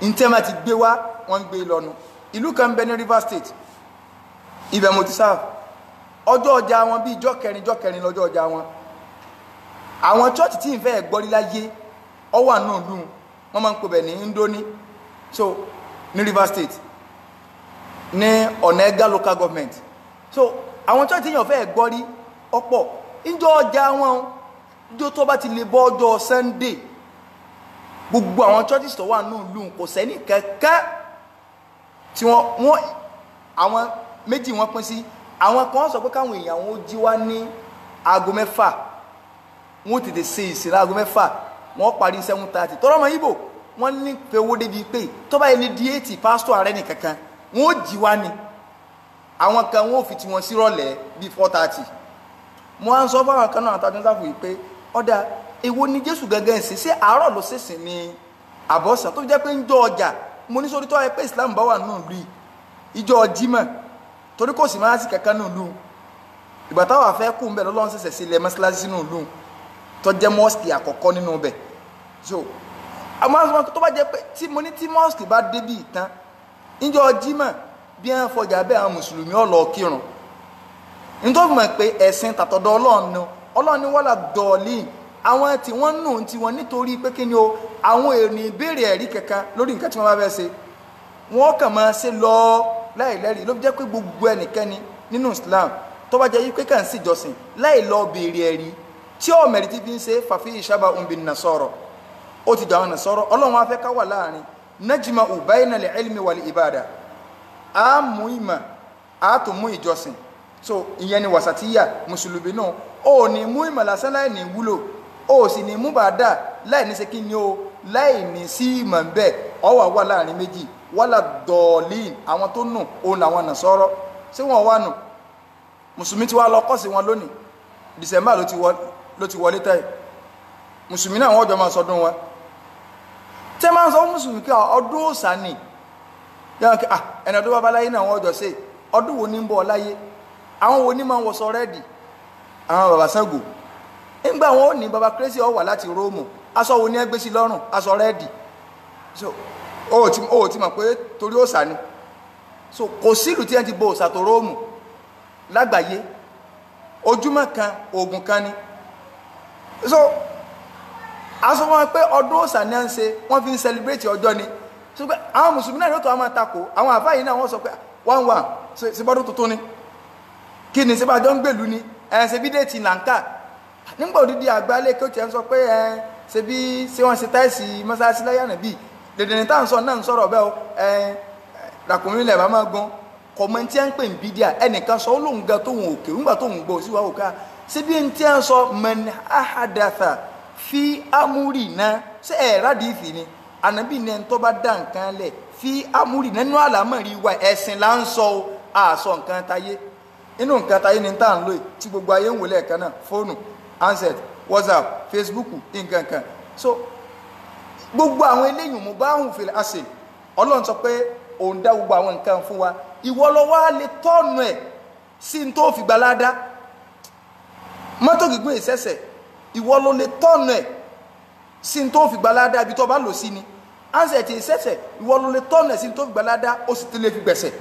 Ntẹ́ ti gbé wá, wọ́n ń gbé lọ́nu. Ìlú kan bẹ ní Rivers State, ibẹ̀ mo ti sáà. Ọjọ́ ọjà wọn bíi ijọ́ kẹrin, ijọ́ kẹrin lọ́jọ́ ọjà wọn. Àwọn church tí ń fẹ́ gbọ́rí láyé ọwọ́ àánú ìlú wọn máa ń pè bẹ̀ ní Ndoni. So ní Rivers State, ní ọ̀nà Ẹ̀gá local government. So àwọn church tí yàn fẹ́ gbọ́rí ọ̀pọ̀. Ìjọ ọjà wọn, ìjọ tó bá ti lè bọ́ ọjọ́ Sunday, gbogbo àwọn churches tó wà nínú ìlú kò sẹ́ni kankan tí wọ́n àwọn méjì wọ́n pín sí. Àwọn kan sọ pé káwọn èèyàn wọn ó jí wá ní aago 6, wọ́n tètè ṣe ìsìn láago 6, wọ́n parí 7:30. Tọ́rọ ọmọ Ìgbò wọ́n ní pé owó débi pé tó bá yẹ ní di 8, pásítọ̀ ààrẹ nìkankan wọ́n ó jí wá ní. Àwọn kan wọ́n ò fi tiwọn sí rọ̀lẹ́ bíi 4:30. Mo á ń sọ fáwọn kan náà àtàwọn sáfù yìí pé ọ̀dà èwo ni Jésù gangan ṣe? Ṣé àárọ̀ ló ṣèṣìn ní àbọ̀sán tó fi jẹ́ pé ń jọ ọjà? Mo ní sórí tó yẹ pé Islam bá wà nínú ìlú yìí, ìjọ Jímọ̀, torí kò sì máa sí kankan nínú ìlú. Ìgbà táwọn afẹ́ kù ń bẹ̀ lọ́lọ́run ṣẹ̀ṣẹ̀ sí ilẹ̀ mọ́ṣáláṣí sínú ìlú tó jẹ́ mọ́ọ̀sì àkọ́kọ́ nínú ibẹ̀. So àwọn tó bá jẹ́ pé tí mo ní tí mọ́ọ̀sì bá débì ìtàn ìjọ Jímọ̀, bí wọ́n fọjà bẹ́ẹ̀, àwọn mùsùlùmí ó lọ kírun. Nítorí mọ̀ pé ẹ̀sìn tàtọ̀dọ̀ Ọlọ́run ni. Ọlọ́run ni wọ́n là dọ̀ọ̀lì àwọn tí wọ́n nù tí wọ́n, nítorí pé kí ni o, àwọn ènìyàn ìbéèrè ẹ̀rí kankan lórí nǹkan tí wọ́n bá fẹ́ ṣe, wọ́n kàn máa ṣe lọ láì lẹ́rìí. Ló fi jẹ́ pé gbogbo ẹnikẹ́ni nínú Islam tó bá jẹ́ yí pé kàn sí ìjọsìn láì lọ béèrè ẹ̀rí tí ọ̀mẹ̀rí ti fi ń ṣe, fàfi ìṣàbà ń bi nàṣọ̀rọ̀, ó ti jọ àwọn nàṣọ̀rọ̀. Ọlọ́run á fẹ́ ká wà láàrin. Najma'u bayna al-ilmi wal ibada, a mú ìmọ̀, a tún mú ìjọsìn. So ìyẹn ni wasatiyya mùsùlùmí náà. Ó ní mú ìmọ̀ lásán láì ní wúlò, ó sì ní mú bàdà láì ní ṣe kí ni o, láì ní sí ìmọ̀ ń bẹ̀. Ọ wà wà láàrin méjì. Wala dọ̀ọ̀lìn, àwọn tó nù òun làwọn Nasara. Ṣé wọ́n wà nù? Mùsùlùmí ti wá lọ kọ́ sí wọn lónìí. December ló ti wọlé tẹ́. Mùsùlùmí náà wọ́n jọ máa sọdún wọn. Tẹ́ máa ń sọ mùsùlùmí kí ọdún òòṣà ni, yàrá kí ẹnì ọdún bàbá láyé náà wọ́n jọ ṣe. Ọdún wo ní ń bọ̀ láyé? Àwọn wo ní máa ń wọṣọ rẹ́ẹ̀dì? Àwọn bàbá Ṣàngó. Nígbà wọn ò ní bàbá kérésì ó wà láti Róòmù, aṣọ wo ní ẹ gbé sí lọ́rùn? Aṣọ rẹ́ẹ̀dì. So ó ti mọ̀ pé torí òòṣà ni. So kò sílùú tí ẹ ti bo òòṣà tó Róòmù lágbàáyé. Ojúmọ́ kan oògùn kan ni. So aṣọ wọn pé ọdún òòṣà ni à ń ṣe, wọ́n fi ń celebrate ọjọ́ ni. So pé àwọn mùsùlùmí náà yóò tó àwọn takò àwọn àfáà yìí náà, wọ́n sọ pé 1-1 ṣe bọ́dún tuntun ni, kí ni ṣe bá jọ ń gbèlú ni, ẹ̀ ṣe bí déètì là ń kà. Nígbà òdìdí àgbálẹ̀ kí ó tiẹ̀ ń sọ pé ẹ̀ ṣe bí ṣé wọ́n ṣe táìsì mọ́ṣáláṣí láyé àná bíi dèdè ní táà ń sọ náà ń sọ̀rọ̀ bẹ́ẹ̀ o. Ẹ̀ ràkúnmí ilẹ̀ bá máa gan kọ̀mọ́ tí a ń pè ní bídíà. Ẹnìkan sọ ó lóun gan tóun òkè nígbà tóun gbọ́ sí wa òkà síbi tí a ń sọ man ahadatha fi amúrì náà. Ṣé ẹ̀ rádìífì ni ànábì ní ẹni tó bá dá nǹkan lẹ̀ fi amúrì nínú àlámọ̀rí wa, ẹ̀sìn là ń sọ o, àsọ nǹkan tayé. Inú nǹkan tayé ni tá à ń lò tí gbogbo ayé ń wò lẹ́ẹ̀kan náà, fóònù, handset, WhatsApp, Facebook, nǹkan kan. So gbogbo àwọn eléyìí mubahun fil asl, Ọlọ́run sọ pé òun dá gbogbo àwọn nǹkan fún wa. Ìwọ lọ wá lè tọ́nu ẹ̀ sí n tó fi gbalada. Mọ́tò gígùn ìṣẹ̀ṣẹ̀, ìwọ ló lè tọ́nu ẹ̀ sí n tó fi gbalada ibi tó bá lò sí ni. Handset ìṣẹ̀ṣẹ̀, ìwọ ló lè tọ́nu ẹ̀ sí n tó fi gbalada, ó sì ti lè fi gbẹ̀sẹ̀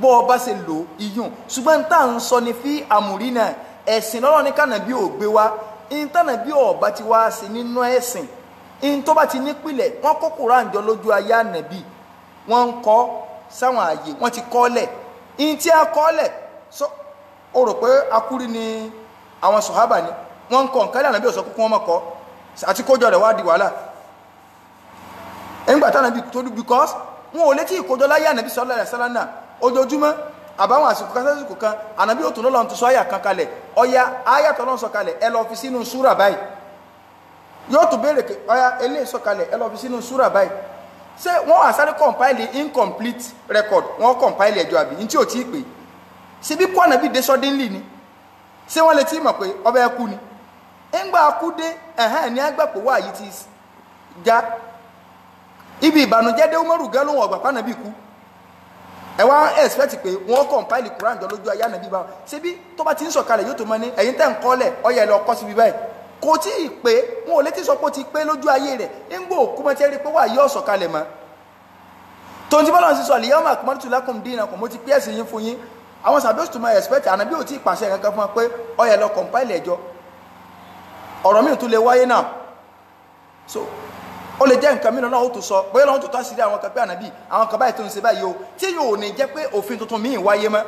bọ́ ọ bá ṣe lò iyùn. Ṣùgbọ́n tá à ń sọ ni fi àmùrí náà, ẹ̀sìn lọ́rọ̀ ní kànáà bí ò gbé wá, ìtànà bí ọ̀bá ti wá sí nínú ẹ̀sìn, in tó bá ti nípìlẹ̀. Wọ́n kó Kùránì jọ lójú ayé ànàbí, wọ́n ń kọ́ sáwọn ààyè, wọ́n ti kọ́lẹ̀. In tí a kọ́lẹ̀ sọ, o rò pé akúrí ni àwọn sọ̀hábà ni wọ́n ń kọ́ nǹkan lẹ́nà bí ọ̀sọ́ kúkú wọn mọ̀ kọ́ àti kójọ rẹ̀ wá di wàhálà nígbà tánàbí tó dùn, because wọn ò létí ìkójọ láyé ànàbí sallallahu alaihi wasallam náà. Ojoojúmọ́ àbáwọn àsìkò kan sásìkò kan, ànàbí òtún lọ́lọ́run tó sọ àyà kan kalẹ̀, ọya àyà tó lọ́n sọ kalẹ̀ ẹ lọ fi sínú súrà báyìí. Yóò tún béèrè pé ọya eléyìí sọ kalẹ̀ ẹ lọ fi sínú súrà báyìí. Ṣé wọ́n wà sáré compile incomplete record? Wọ́n compile ẹjọ́ àbí ní tí ò tí ì pè síbí kó ànàbí dé suddenly ni. Ṣé wọ́n lè tí mọ̀ pé ọbẹ̀ kú ni? Ńgbà kú dé ẹ̀hẹ́n ní agbàpọ̀ wà yìí ti já ibi ìbànújẹ́ dé. Umaru gẹ́ lóhùn ọ̀gbà pànàbí kú. Ẹ wá expect pé wọ́n compile Quran jọ lójú ayé ànàbí báwọn. Ṣebí tó bá ti ń sọ̀kalẹ̀ yóò tó mọ ní ẹ̀yin tẹ́ ń kọ́lẹ̀ ọyẹ lọ kọ́ síbi báyìí. Kò tí ì pé, wọn ò létí sọ pé ó ti pé lójú ayé rẹ̀. Ńgbò òkú mọ́tẹ́ rí pé wà yóò sọ̀kalẹ̀ mọ́. Tonti bọ́lá ń sọ al-yawma akmaltu lakum dinakum, mo ti pé ẹ̀sìn yín fún yín. Àwọn sàbí òsì tó máa expect ànàbí ò tí ì pàṣẹ kankan fún wọn pé ọyẹ lọ compile ẹjọ́. Ọ̀rọ̀ míì tún lè wáyé náà. So ó lè jẹ́ nǹkan mìíràn náà ó tún sọ bóyá lọ́wọ́ tó tọ́ sí àwọn kan pé ànàbí àwọn kan báyìí tó ń ṣe báyìí o, tí yóò ní jẹ́ pé òfin tuntun míì wáyé mọ́.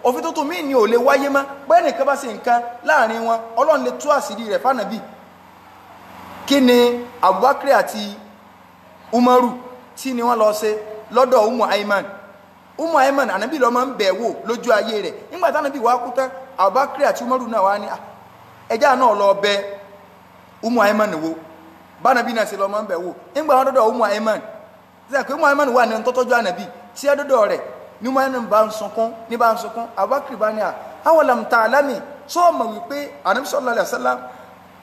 Òfin tuntun míì ni ò lè wáyé mọ́. Bóyá nìkan bá ṣe nǹkan láàrin wọn, Ọlọ́run lè tú àṣírí rẹ̀ fànàbí. Kí ni Abubakar àti Umaru tí ni wọ́n lọ ṣe lọ́dọ̀ Umu Aiman? Umu Aiman ànàbí ló máa ń bẹ̀ wò lójú ayé rẹ̀. Nígbà tánàbí wàá kú tán, Abubakar àti Umaru náà wá ní ẹjá náà lọ bẹ̀ Umu Aiman wò. Bánabi náà ṣe lọ máa ń bẹ̀ wò. Nígbà wọn dọ́dọ̀ Umu Aiman, ṣe pé Umu Aiman wà ní tọ́tọ́jú ànàbí tí ẹ dọ́dọ̀ rẹ̀ ní Umu Aiman bá ń sunkún ní bá ń sunkún. Abubakar bá ní à awalam ta'lami, sọ mọ̀ wípé ànàbí sallallahu alaihi wasallam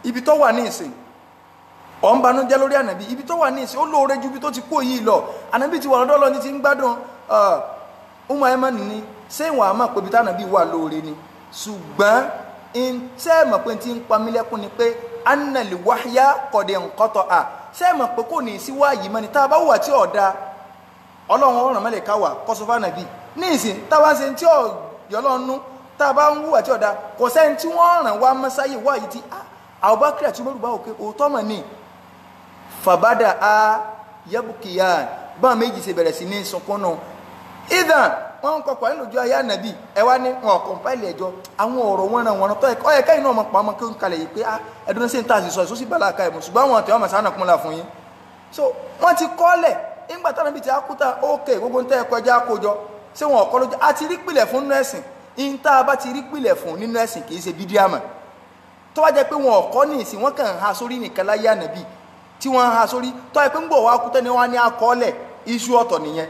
ibi tó wà ní ìsìn, ọ̀ ń banújẹ́ lórí ànàbí, ibi tó wà ní ìsìn ó lóore ju ibi tó ti kú yìí lọ. Ànàbí ti wà lọ́dọ̀ lọ ní ti ń gbádùn. Umu Aiman ní ṣé ìwọ̀n àmọ́ pé ibi tánàbí wà lóore ni, ṣùgbọ́n ṣé mọ̀ pé ti ń pa mí lẹ́kún ni pé annal wahya qad inqata'a, ṣé mọ̀ pé kò ní sí wáyé mọ́ ni. Tá a bá wà tí ọ̀dà Ọlọ́run ọ̀ràn mẹ́lẹ̀ ká wà kọ́sọ́fà nàbí ní ìsìn, tá a bá ń ṣe tí ọ̀yọ́ nú, tá a bá ń wùwà tí ọ̀dà kò sẹ́ni tí wọ́n ràn wá mọ́sáyé wáyé tí Abubakar àti Umaru bá òkè òótọ́ mọ̀ ní fàbádà a yabukiyan, bá méjì ṣe bẹ̀rẹ̀ sí ní sunkún náà. Ìdàn wọn ń kọkọ lójú ayé ànàbí, ẹ wá ní wọn kọ̀ǹpáìlì ẹjọ́ àwọn ọ̀rọ̀ wọn ràn wọn tọ́ ẹ kẹ́yìn náà mọ̀ pa ọmọ kí ó ń kalẹ̀ yìí pé ẹdun sí ń tà sí sọ ìsọ́sí bàlá àka ẹ̀mọ̀, ṣùgbọ́n àwọn àtẹ̀wọ́n màsánà kúnlá fún yín. So wọ́n ti kọ́lẹ̀ Ńgbà táwọn ibi tí a kú ta ókè gbogbo ń tẹ́ ẹ kọjá kójọ ṣé wọn ọ̀kọ́ lójú a ti rí pìlẹ̀ fún nínú ẹ̀sìn. Ń tá a bá ti rí pìlẹ̀ fún nínú ẹ̀sìn kì í ṣe bídíà mọ́. Tó bá jẹ́ pé wọn ọ̀kọ́ ní ìsìn wọn kàn ń ha sórí nìkan láyé ànábì tí wọ́n ń ha sórí, tó yẹ pé ń gbọ̀ wá kú tẹ́ni wọ́n á ní akọ́ọ́lẹ̀ iṣu ọ̀tọ̀ nìyẹn.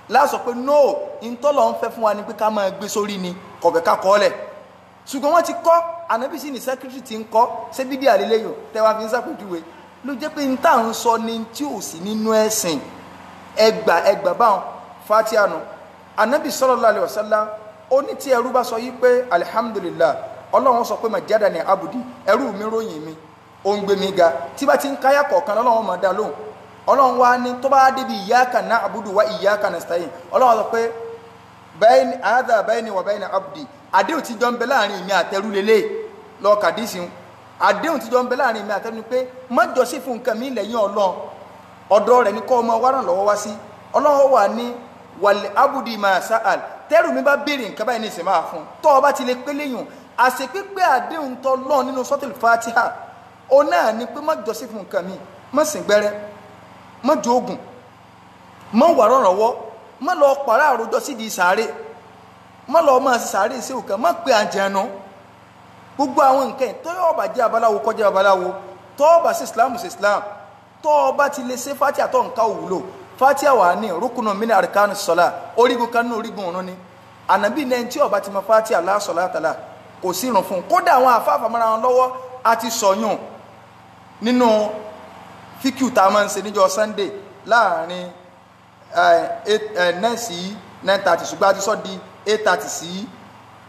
Láàsọ pé no, ìtọ́lọ̀ ń fẹ́ fún wa ni pé ká máa gbé sórí ni kọ̀bẹ̀ ká kọ́ọ́lẹ̀. Ṣùgbọ́n wọ́n ti kọ́ ànábì sí ní sẹ́kírítì ti ń kọ́ ṣé bídíà lélẹ́yìn tẹ́wàá fi ń ṣàpèjúwe ló jẹ́ pé n tá à ń sọ ni tí ò sí nínú ẹ̀sìn. Ẹgbà ẹgbà báwọn fatia nu. Ànábì sallallahu alaihi wasallam ó ní tí ẹrú bá sọ yí pé alihamudulilá, Ọlọ́run sọ pé majadani abudi, ẹrú mi ròyìn mi, ó ń gbé mi ga. Tí bá ti ń káyà kọ̀ọ̀kan lọ́lọ́run máa dá lóhùn. Ọlọ́run wá ní tó bá débi iyyaka na'budu wa iyyaka nasta'in, Ọlọ́run sọ pé bayni hadha bayni wa bayna abdi, àdéhùn tí jọ ń bẹ láàrin mi àtẹrú lélẹ̀ lọ kàdísìn. Àdéhùn tí jọ ń bẹ láàrin mi àtẹrú ni pé má jọ́sìn fún nǹkan mi lẹ́yìn Ọlọ́run, ọ̀dọ̀ rẹ̀ ní kọ́ ọmọ wa ràn lọ́wọ́ wá sí. Ọlọ́run wà ní wal abudi ma sa'al, tẹ́rù mi bá béèrè nǹkan báyìí ní ìsìn máa fún tọ́ ọ bá ti lè pé léyìn. Àṣepípé àdéhùn tọ́ lọ́ọ̀ nínú sọ́tìlì Fatiha ó náà ni pé má jọ́sìn fún nǹkan mi, má sìn gbẹ́rẹ́, má joògùn, má wà rọ̀rọ̀wọ́, má lọ pàrọ̀ àròjọ sídìí sàárè, má lọ máa sàárè sí òkè, má pe àjẹnu. Gbogbo àwọn nǹkan tó yọ ọba jẹ́ abaláwo kọjá abaláwo, tó ọba sí Islam sí Islam, tó ọba ti lè ṣe Fatiha tó nǹkan òwúlò. Fatiha wà ní rúkúnù mí ní àríkánu sọlá, orígun kan ní orígun ọ̀run ni. Ànábì náà tí ọba ti mọ Fatiha lásọlá tàlà kò sí irun fún un. Kódà àwọn àfáàfà mọ́ra wọn lọ́wọ́ àti sọ̀yún nínú fíkìú tá a máa ń ṣe níjọ́ Sunday láàrin 9 sí 9:30, ṣùgbọ́n a ti sọ di 8:30 sí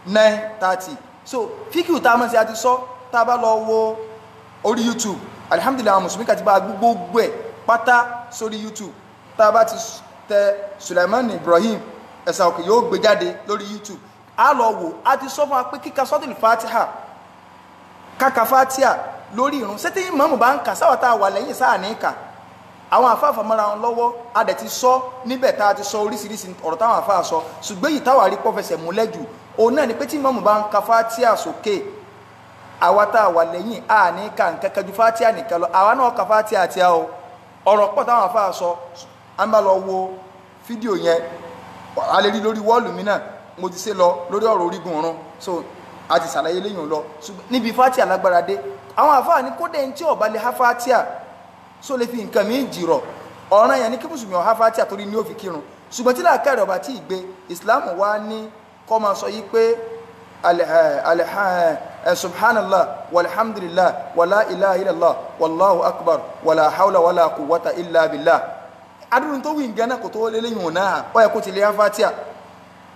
9:30. So fíkìú tá a máa ń ṣe a ti sọ. Tá a bá lọ wo orí YouTube, alihamdulilayi, àwọn mùsùlùmí kàti bá gbogbo ẹ̀ pátá sórí YouTube. Tá a bá ti tẹ Sulaiman Ibrahim Ẹ̀sà Òkè yóò gbé jáde lórí YouTube, a lọ wò. A ti sọ fún wa pé kíka sọ́tìlì Fatiha, kàkà Fatiha lórí irun, ṣé tí ìmáàmù bá ń kà sáwà tá a wà lẹ́yìn sáà ní kà. Àwọn àfáàfà mọ́ra wọn lọ́wọ́, a dẹ̀ ti sọ níbẹ̀ tá a ti sọ oríṣiríṣi ọ̀rọ̀ táwọn àfáà sọ. Ṣùgbọ́n èyí táwa rí pọ́fẹsẹ̀ múlẹ̀ jù òun náà ni pé tí ìmáàmù bá ń ka Fatiha sókè, àwa tá a wà lẹ́yìn a ní ka nǹkan kan ju Fatiha nìkan lọ. Àwa náà ka Fatiha àti a o. Ọ̀rọ̀ pọ̀ táwọn àfáà sọ. A máa lọ wo fídíò yẹn, a lè rí lórí wọ́ọ̀lù mi náà, mo ti ṣe lọ lórí ọ̀rọ̀ orígun ọ̀run. So a ti ṣàlàyé lẹ́yìn lọ. Níbi Fatiha lágbára dé, àwọn àfáà ní kódé tí ó bá lè ha Fatiha so lè fi nǹkan mi jìrọ̀. Ọ̀ràn yẹn ní kí mùsùlùmí ó ha Fatiha torí ní ó fi kírun. Ṣùgbọ́n tí làákàrẹ̀ ọba tí ì gbé, Islam wa ní kọ́ máa sọ yí pé subhanallah walhamdulillah wala ilaha illallah wallahu akbar wala hawla wala quwwata illa billah. Adúrún tó wí nǹkan náà kò tó lé lẹ́yìn náà, ó yẹ kó ti lè ha Fatiha.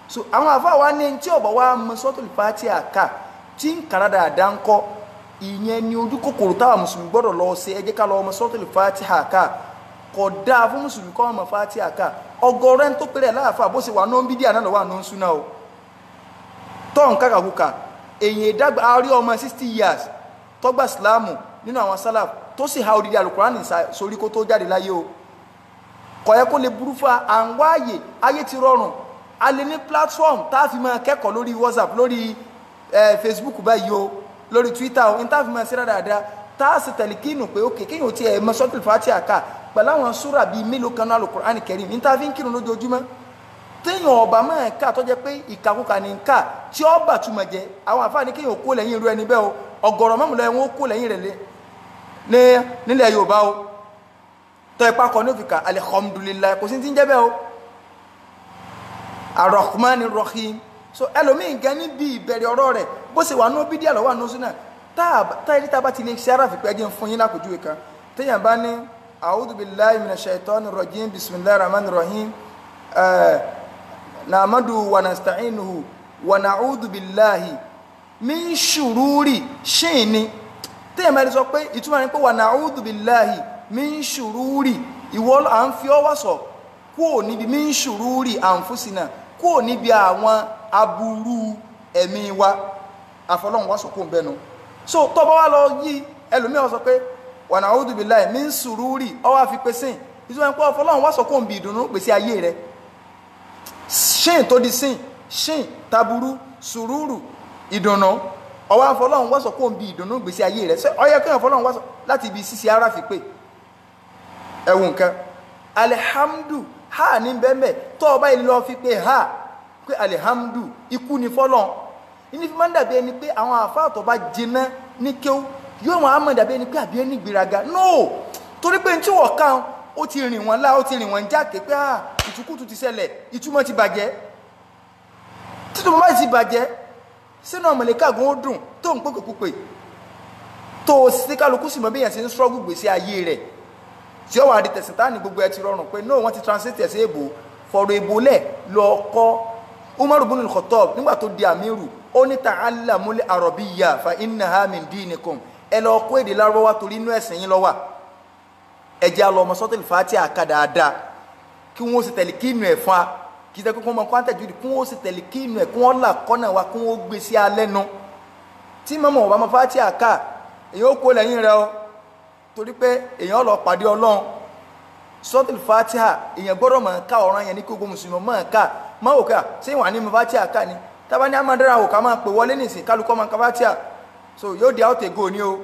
So àwọn àfáà wa ní tí ọba wa mọ sọ́tòlì Fatiha ká tí ń kàrà dáadáa ń kọ́, ìyẹn ni ojú kòkòrò táwa mùsùlùmí gbọ́dọ̀ lọ ṣe. Ẹ jẹ́ ká lọ ọmọ sọ́tòlì Fatiha ká. Kò dáa fún mùsùlùmí kọ́ ọmọ Fatiha ká. Ọgọ́rẹ́ tó péré láàfáà bó ṣe wà ní bídíà náà lọ́wọ́ àná ń súná o tọ́ ń kàkàkùkà. Èyàn ìdàgbà a rí ọmọ 60 years tọ́gbà sílámù nínú àwọn sálàf tó sì ha odidi alukurani sórí kó tó jáde láyé o. Kò yẹ kó lè burú fún à ń wáàyè, ayé ti rọrùn, a lè ní platform tá a fi máa kẹ́kọ̀ọ́ lórí WhatsApp, lórí Facebook báyìí o, lórí Twitter o, ní tá a fi máa ṣe dáadáa, tá a sì tẹ̀lé kínú pé ókè kéèyàn ti ẹ̀ mọ sọ́tìlì Fatiha ká pẹ̀lú àwọn súrà bíi mélòó kan náà Al-Qur'an Karim ní tá a fi ń kírun lójoojúmọ́. Téèyàn ọba máa ká tó jẹ́ pé ìkàkùkà ní ká tí ó bà túmọ̀ jẹ́, àwọn àfáà ní kéèyàn kó lẹ́yìn irú ẹni bẹ́ẹ̀ o. Ọ̀gọ̀rọ̀ mọ́mùlẹ́ wọn ó kó lẹ́yìn rẹ̀ nílẹ̀ Yorùbá o. Tọ́ ipa kan ní òfìkà alihamdulilayi kò sí ti ń jẹ́ bẹ́ẹ̀ o, arahmani rahim. So ẹlòmíì gan níbi ìbẹ̀rẹ̀ ọ̀rọ̀ rẹ̀ bó ṣe wà ní bídíà lọ́wọ́ àná súnà táyé tá a bá ti lè ṣe ara fìpẹ́ jẹ́ fún yín lápèjúwe kan. Téèyàn bá ní a'udhu billahi minash shaitani rajim bismillahir rahmanir rahim nahmadu wa nasta'inuhu wa na'udhu billahi min shururi ṣìn ni. Téèyàn bá ti sọ pé ìtumọ̀ ni pé wa na'udhu billahi min shururi, ìwọ à ń fi ọwọ́ sọ kúò níbi min shururi anfusina, kúò níbi àwọn aburú ẹ̀mí wa, àfọlọ́hún wá sọ kó ń bẹnu. So tó bá wá lọ yí ẹlòmíràn sọ pé wa na'udhu billahi min sururi, ọwọ́ àfi pé sìn ìtumọ̀ pé ọfọlọ́hún wá sọ kó ń bi ìdùnnú pèsè ayé rẹ. Ṣìn tó di sìn, ṣìn taburú, sùúrù ìdùnnú, ọwọ́ àfọlọ́hún wá sọ kó ń bi ìdùnnú pèsè ayé rẹ. Ó yẹ kéèyàn fọlọ́hún wá sọ láti ibi ṣíṣe ara fi pé ẹwù nǹkan. Alihamdu ha ní bẹ́ẹ̀ tó ọba yìí lọ fi pé ha pé alihamdu ikú ni fọlọ́n. Ní fi máa ń dàbí ẹni pé àwọn àfáà tó bá jiná ní kéwú yóò wọn á mọ̀ dàbí ẹni pé àbí ẹni gbéraga. No, torí pé tí wọ́n kàn ó ti rìn wọ́n lá, ó ti rìn wọ́n jáde pé ah ìtukùtù ti ṣẹlẹ̀, ìtumọ̀ ti bàjẹ́. Títúmọ̀ bá ti bàjẹ́ sínú ọmọlẹ́ka gan ó dùn tó ń pèkè púpè tó o sí kálukú sì mọ bí èèyàn ṣe ń struggle gbèsè ayé rẹ̀ tí ó wà di tẹ̀sán tá ní gbogbo ẹ ti rọrùn pé no, wọ́n ti translate ẹ̀ sí èbò, fọ̀rọ̀ èbò lẹ̀ lọ kọ́. Umaru bin al-Khattab nígbà tó di amiru ó ní ta'allamul arabiyya fa innaha min dinikum, ẹ lọ kọ́ èdè Lárúbáwá torí inú ẹ̀sìn yín ló wà. Ẹ jẹ́ á lọ ọmọ sọ́tìlì Fatiha ká dáadáa kí wọ́n sì tẹ̀lé kí inú ẹ̀ fún wa, kì í ṣe kókó ọmọ kwanta ju kí wọ́n sì tẹ̀lé kí inú ẹ̀ kí wọ́n là kọ́nà wa kí wọ́n gbé sí alẹ́ nu. Tí mọ́mọ́ ọba ọmọ Fatiha ká èyàn ó kó lẹ́yìn rẹ o, torí pé èyàn lọ pàdé Ọlọ́run. Sọ́tìlì Fatiha èyàn gbọ́dọ̀ mọ̀ ká ọ̀ràn yẹn ní kí gbogbo mùsùlùmí mọ̀ ká mọ̀ wò ká ṣé ìwà ní Fatiha ká ni tábà ní amadara wò ká máa pè wọlé nìsín kálukọ́ máa ka Fatiha, so yóò di out go ni o,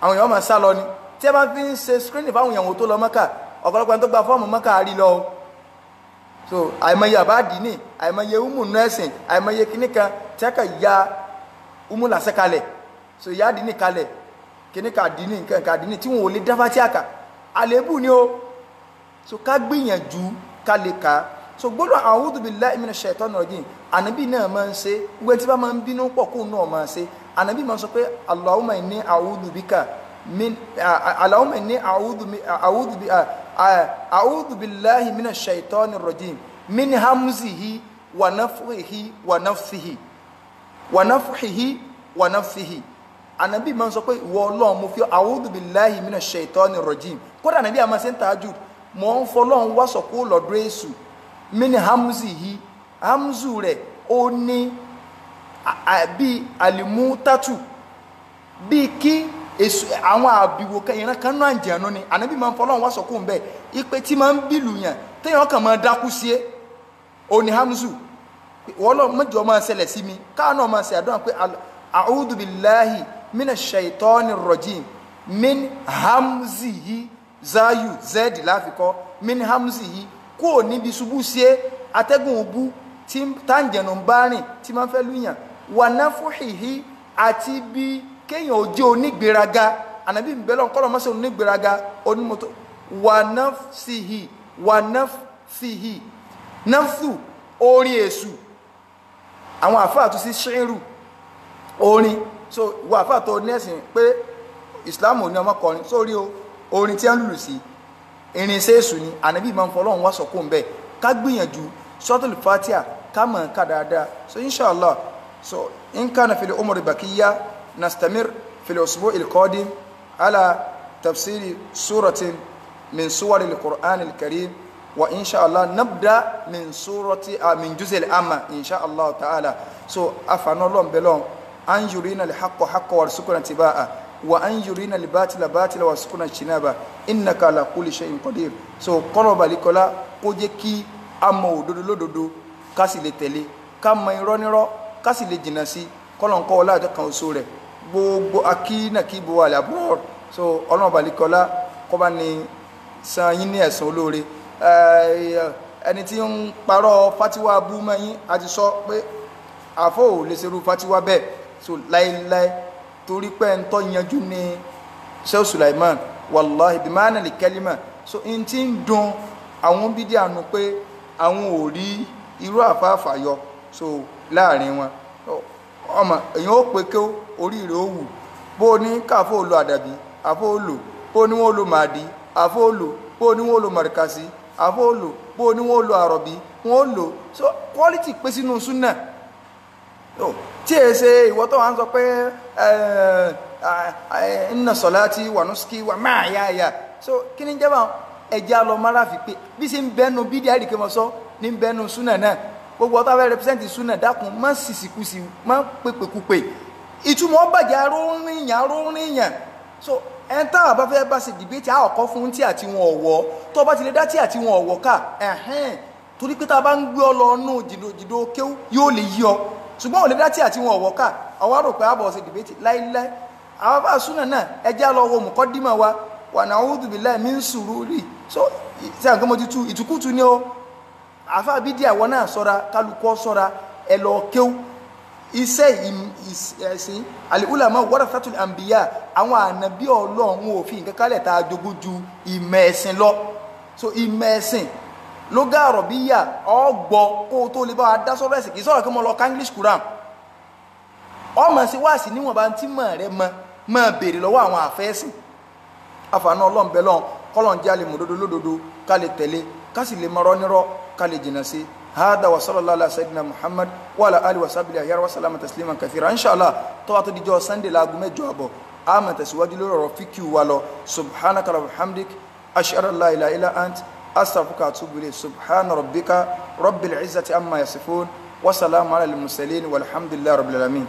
àwọn èèyàn máa sá lọ ni. Tí ẹ bá fi ń ṣe screening fáwọn èèyàn tó lọ Mọ́kà, ọ̀pọ̀lọpọ̀ ẹni tó gba fọ́ọ̀mù Mọ́kà rí lọ o. So àìmọye àbáàdì ní, àìmọye umu nẹ́ẹ̀sìn, àìmọye kíní kan tí a kà ya umu làṣẹ kalẹ̀, so ìyá àdínì kalẹ̀, kíní ka àdínì nǹkan ka àdínì tí wọn ò lè dá Fatiha kà, àlébù ni o. So ká gbìyànjú ká lè kà á. So gbọ́dọ̀ a'udhu billahi minash shaitani rajim, ànábì náà máa ń ṣe, gbogbo ẹni tí bá máa ń bínú pọ̀ kóun náà máa ń ṣe. Ànábì máa ń sọ pé Allahumma inni a'udhu bika min Allahumma inni a'udhu billahi minash shaitani rajim min hamzihi wa nafthihi wa nafthihi wa nafthihi wa nafthihi. Ànábì máa ń sọ pé ìwọ Ọlọ́run mo fi a'udhu billahi minash shaitani rajim. Kódà ànábì àmọ́ ṣe ń tahajjud, mò ń fọlọ́run wá sọ̀kó lọ́dọ̀ èṣù min hamzihi, hamzu rẹ̀ ó ní bí alimutatu, bí kí èṣù àwọn àbíwò ìran kan náà jẹ̀nu ni. Ànábì máa ń fọlọ́run wá sọ̀kó ń bẹ̀ ipe tí máa ń bìlù yàn téèyàn kàn máa dákú sí é, ó ní hamzu. Wọ́n lọ mọ́jọ́ máa ṣẹlẹ̀ sí mi, káà náà máa ṣe àdúrà pé a'udhu billahi minash shaitani rajim min hamzihi, zayu zed láfikọ́, min hamzihi, kó o níbi ṣubú sí é atẹ́gùn òbú tí táǹjẹ̀nù ń bá rìn tí máa ń fẹ́ lùyàn, wà náfúhìhí àti bí kéèyàn ò jẹ́ onígbéraga. Ànábì ń bẹ lọ́n kọ́lọ́ mọ́sẹ̀ onígbéraga onímọ́tò, wà náfsìhì wà náfsìhì, náfsù orin èṣù, àwọn àfáà tó sí ṣírù orin. So wà àfáà tó nẹ́sìn pé Islam ò ní ọmọkọrin sórí o, orin tí a ń lù sí irinṣẹ́ èṣù ni. Ànábì máa ń fọlọ́run wá sọ̀kò ń bẹ̀ ká gbìyànjú suratul Fatiha ká mọ̀ ká dáadáa. So inshallah, so in kana fil umri bakiya nastamir fil usbu' al qadim ala tafsiri suratin min suwari al Qur'an al Karim, wa inshallah nabda min surati min juz' al amma inshallah ta'ala. So afana lon belon an yurina al haqqa haqqa warzuqna tibaa wa an yurina al-batila batila warzuqna ijtinaba innaka ala kulli shay'in qadir. So kọ́nà balikola kó jẹ́ kí a mọ òdodo lódodo ká sì lè tẹ̀lé, ká mọ irọ́ nírọ́ ká sì lè jìnnà sí, kọ́nà ńkọ́ ọlá àjọ kan oṣù rẹ̀ gbogbo akínàkíbo àlàbúrò. So ọlọ́run balikola kó bá ní san yín ní ẹ̀san olóore. Ẹni tí ń parọ́ fatiwa bú mẹ́yìn a ti sọ pé àfọ́ ò lè ṣerú fatiwa bẹ́ẹ̀, so láéláé, torí pé ń tọ́ yanjú ní Sheikh Sulaiman wàláhi bí máa nà lè kẹ́límà. So n ti ń dùn àwọn bídí àánú pé àwọn ò rí irú àfáàfà yọ so láàrin wọn. Ọmọ èèyàn ó pe kí orí rẹ̀ ó wù, bó o ní káfó lo àdàbí àfó lò, bó o ní wọn lo màdí àfó lò, bó o ní wọn lo mọ̀rìkàsí àfó lò, bó o ní wọn lo àrọ̀bí wọn lò. So quality pé sínú súnà tí è ṣe ìwọ tó wà ń sọ pé inna salati wa nusuki wa mahyaya. So kí ni jẹ́ bá ẹja lọ mara fi pé bí ṣe ń bẹnu bídí àríkè mọ́ sọ ní bẹnu súnà náà, gbogbo ọ̀tá fẹ́ rẹpẹsẹ́ntì súnà dákun má sìsìkúsì má pèpèkúpè, ìtumọ̀ bàjẹ́ aróríyàn aróríyàn. So ẹn tá a bá fẹ́ bá ṣe dìbẹ́tì àkọ́kọ́ fún tí àti wọn ọ̀wọ́, tó bá ti lè dá tí àti wọn ọ̀wọ́ ká ẹ̀hẹ́n, torí pé tá a bá ń gbé ọ lọ nù jìdò kéwú yóò lè yí ọ, ṣùgbọ́n ò lè dá tí àti wọn ọ̀wọ́ ká àwọn àrò pé àbọ̀ ṣe dìbẹ́tì láíláí. Àwọn bá súnà náà ẹjẹ́ lọ wo mùkọ́dímọ̀ wa, Wa na'udhu billahi min sururi. So ṣe àgbẹ̀ mo ti tú ìtukùtù ni ó àfa bídíà wọn náà sọ́ra, kálukọ́ sọ́ra, ẹ lọ kéwú. Iṣẹ́ ẹ̀sìn al-ulama warathatul anbiya, àwọn ànàbí Ọlọ́run ò fi nǹkan kálẹ̀ tá a jogún ju ìmọ̀ ẹ̀sìn lọ. So ìmọ̀ ẹ̀sìn lóga àrọ̀bíyà ọgbọ kó o tó lè bá wa dá sọ́rọ̀ ẹ̀sìn. Kì í sọ̀rọ̀ kí mo lọ ká English Quran, ọmọ sí wáàsí níwọ̀nba tí mọ̀ rẹ mọ mọ̀ béèrè lọ́wọ́ àwọn àfẹ́sìn. Àfààní Ọlọ́run bẹ́ẹ̀ lọ́n kọ́lọ́n jẹ́ àlè mòdodo lódodo ká lè tẹ̀lé, ká sì lè mọ̀rọ́ nírọ́ ká lè jìnnà sí. Hada wa sallallahu ala sayyidina Muhammad wa ala alihi wa sahbihi ahyar wa salama tasliman kathira. Inshallah tó wá tó dijọ́ Sunday láago 8:30 a máa tẹ̀síwájú lórí ọ̀rọ̀ fíkìú wa lọ. Subhanaka wa bihamdik ashhadu an la ilaha illa ant astaghfiruka wa atubu ilayk. Subhana rabbika rabbil izzati amma yasifun wa salamun ala al mursalin walhamdulillahi rabbil alamin.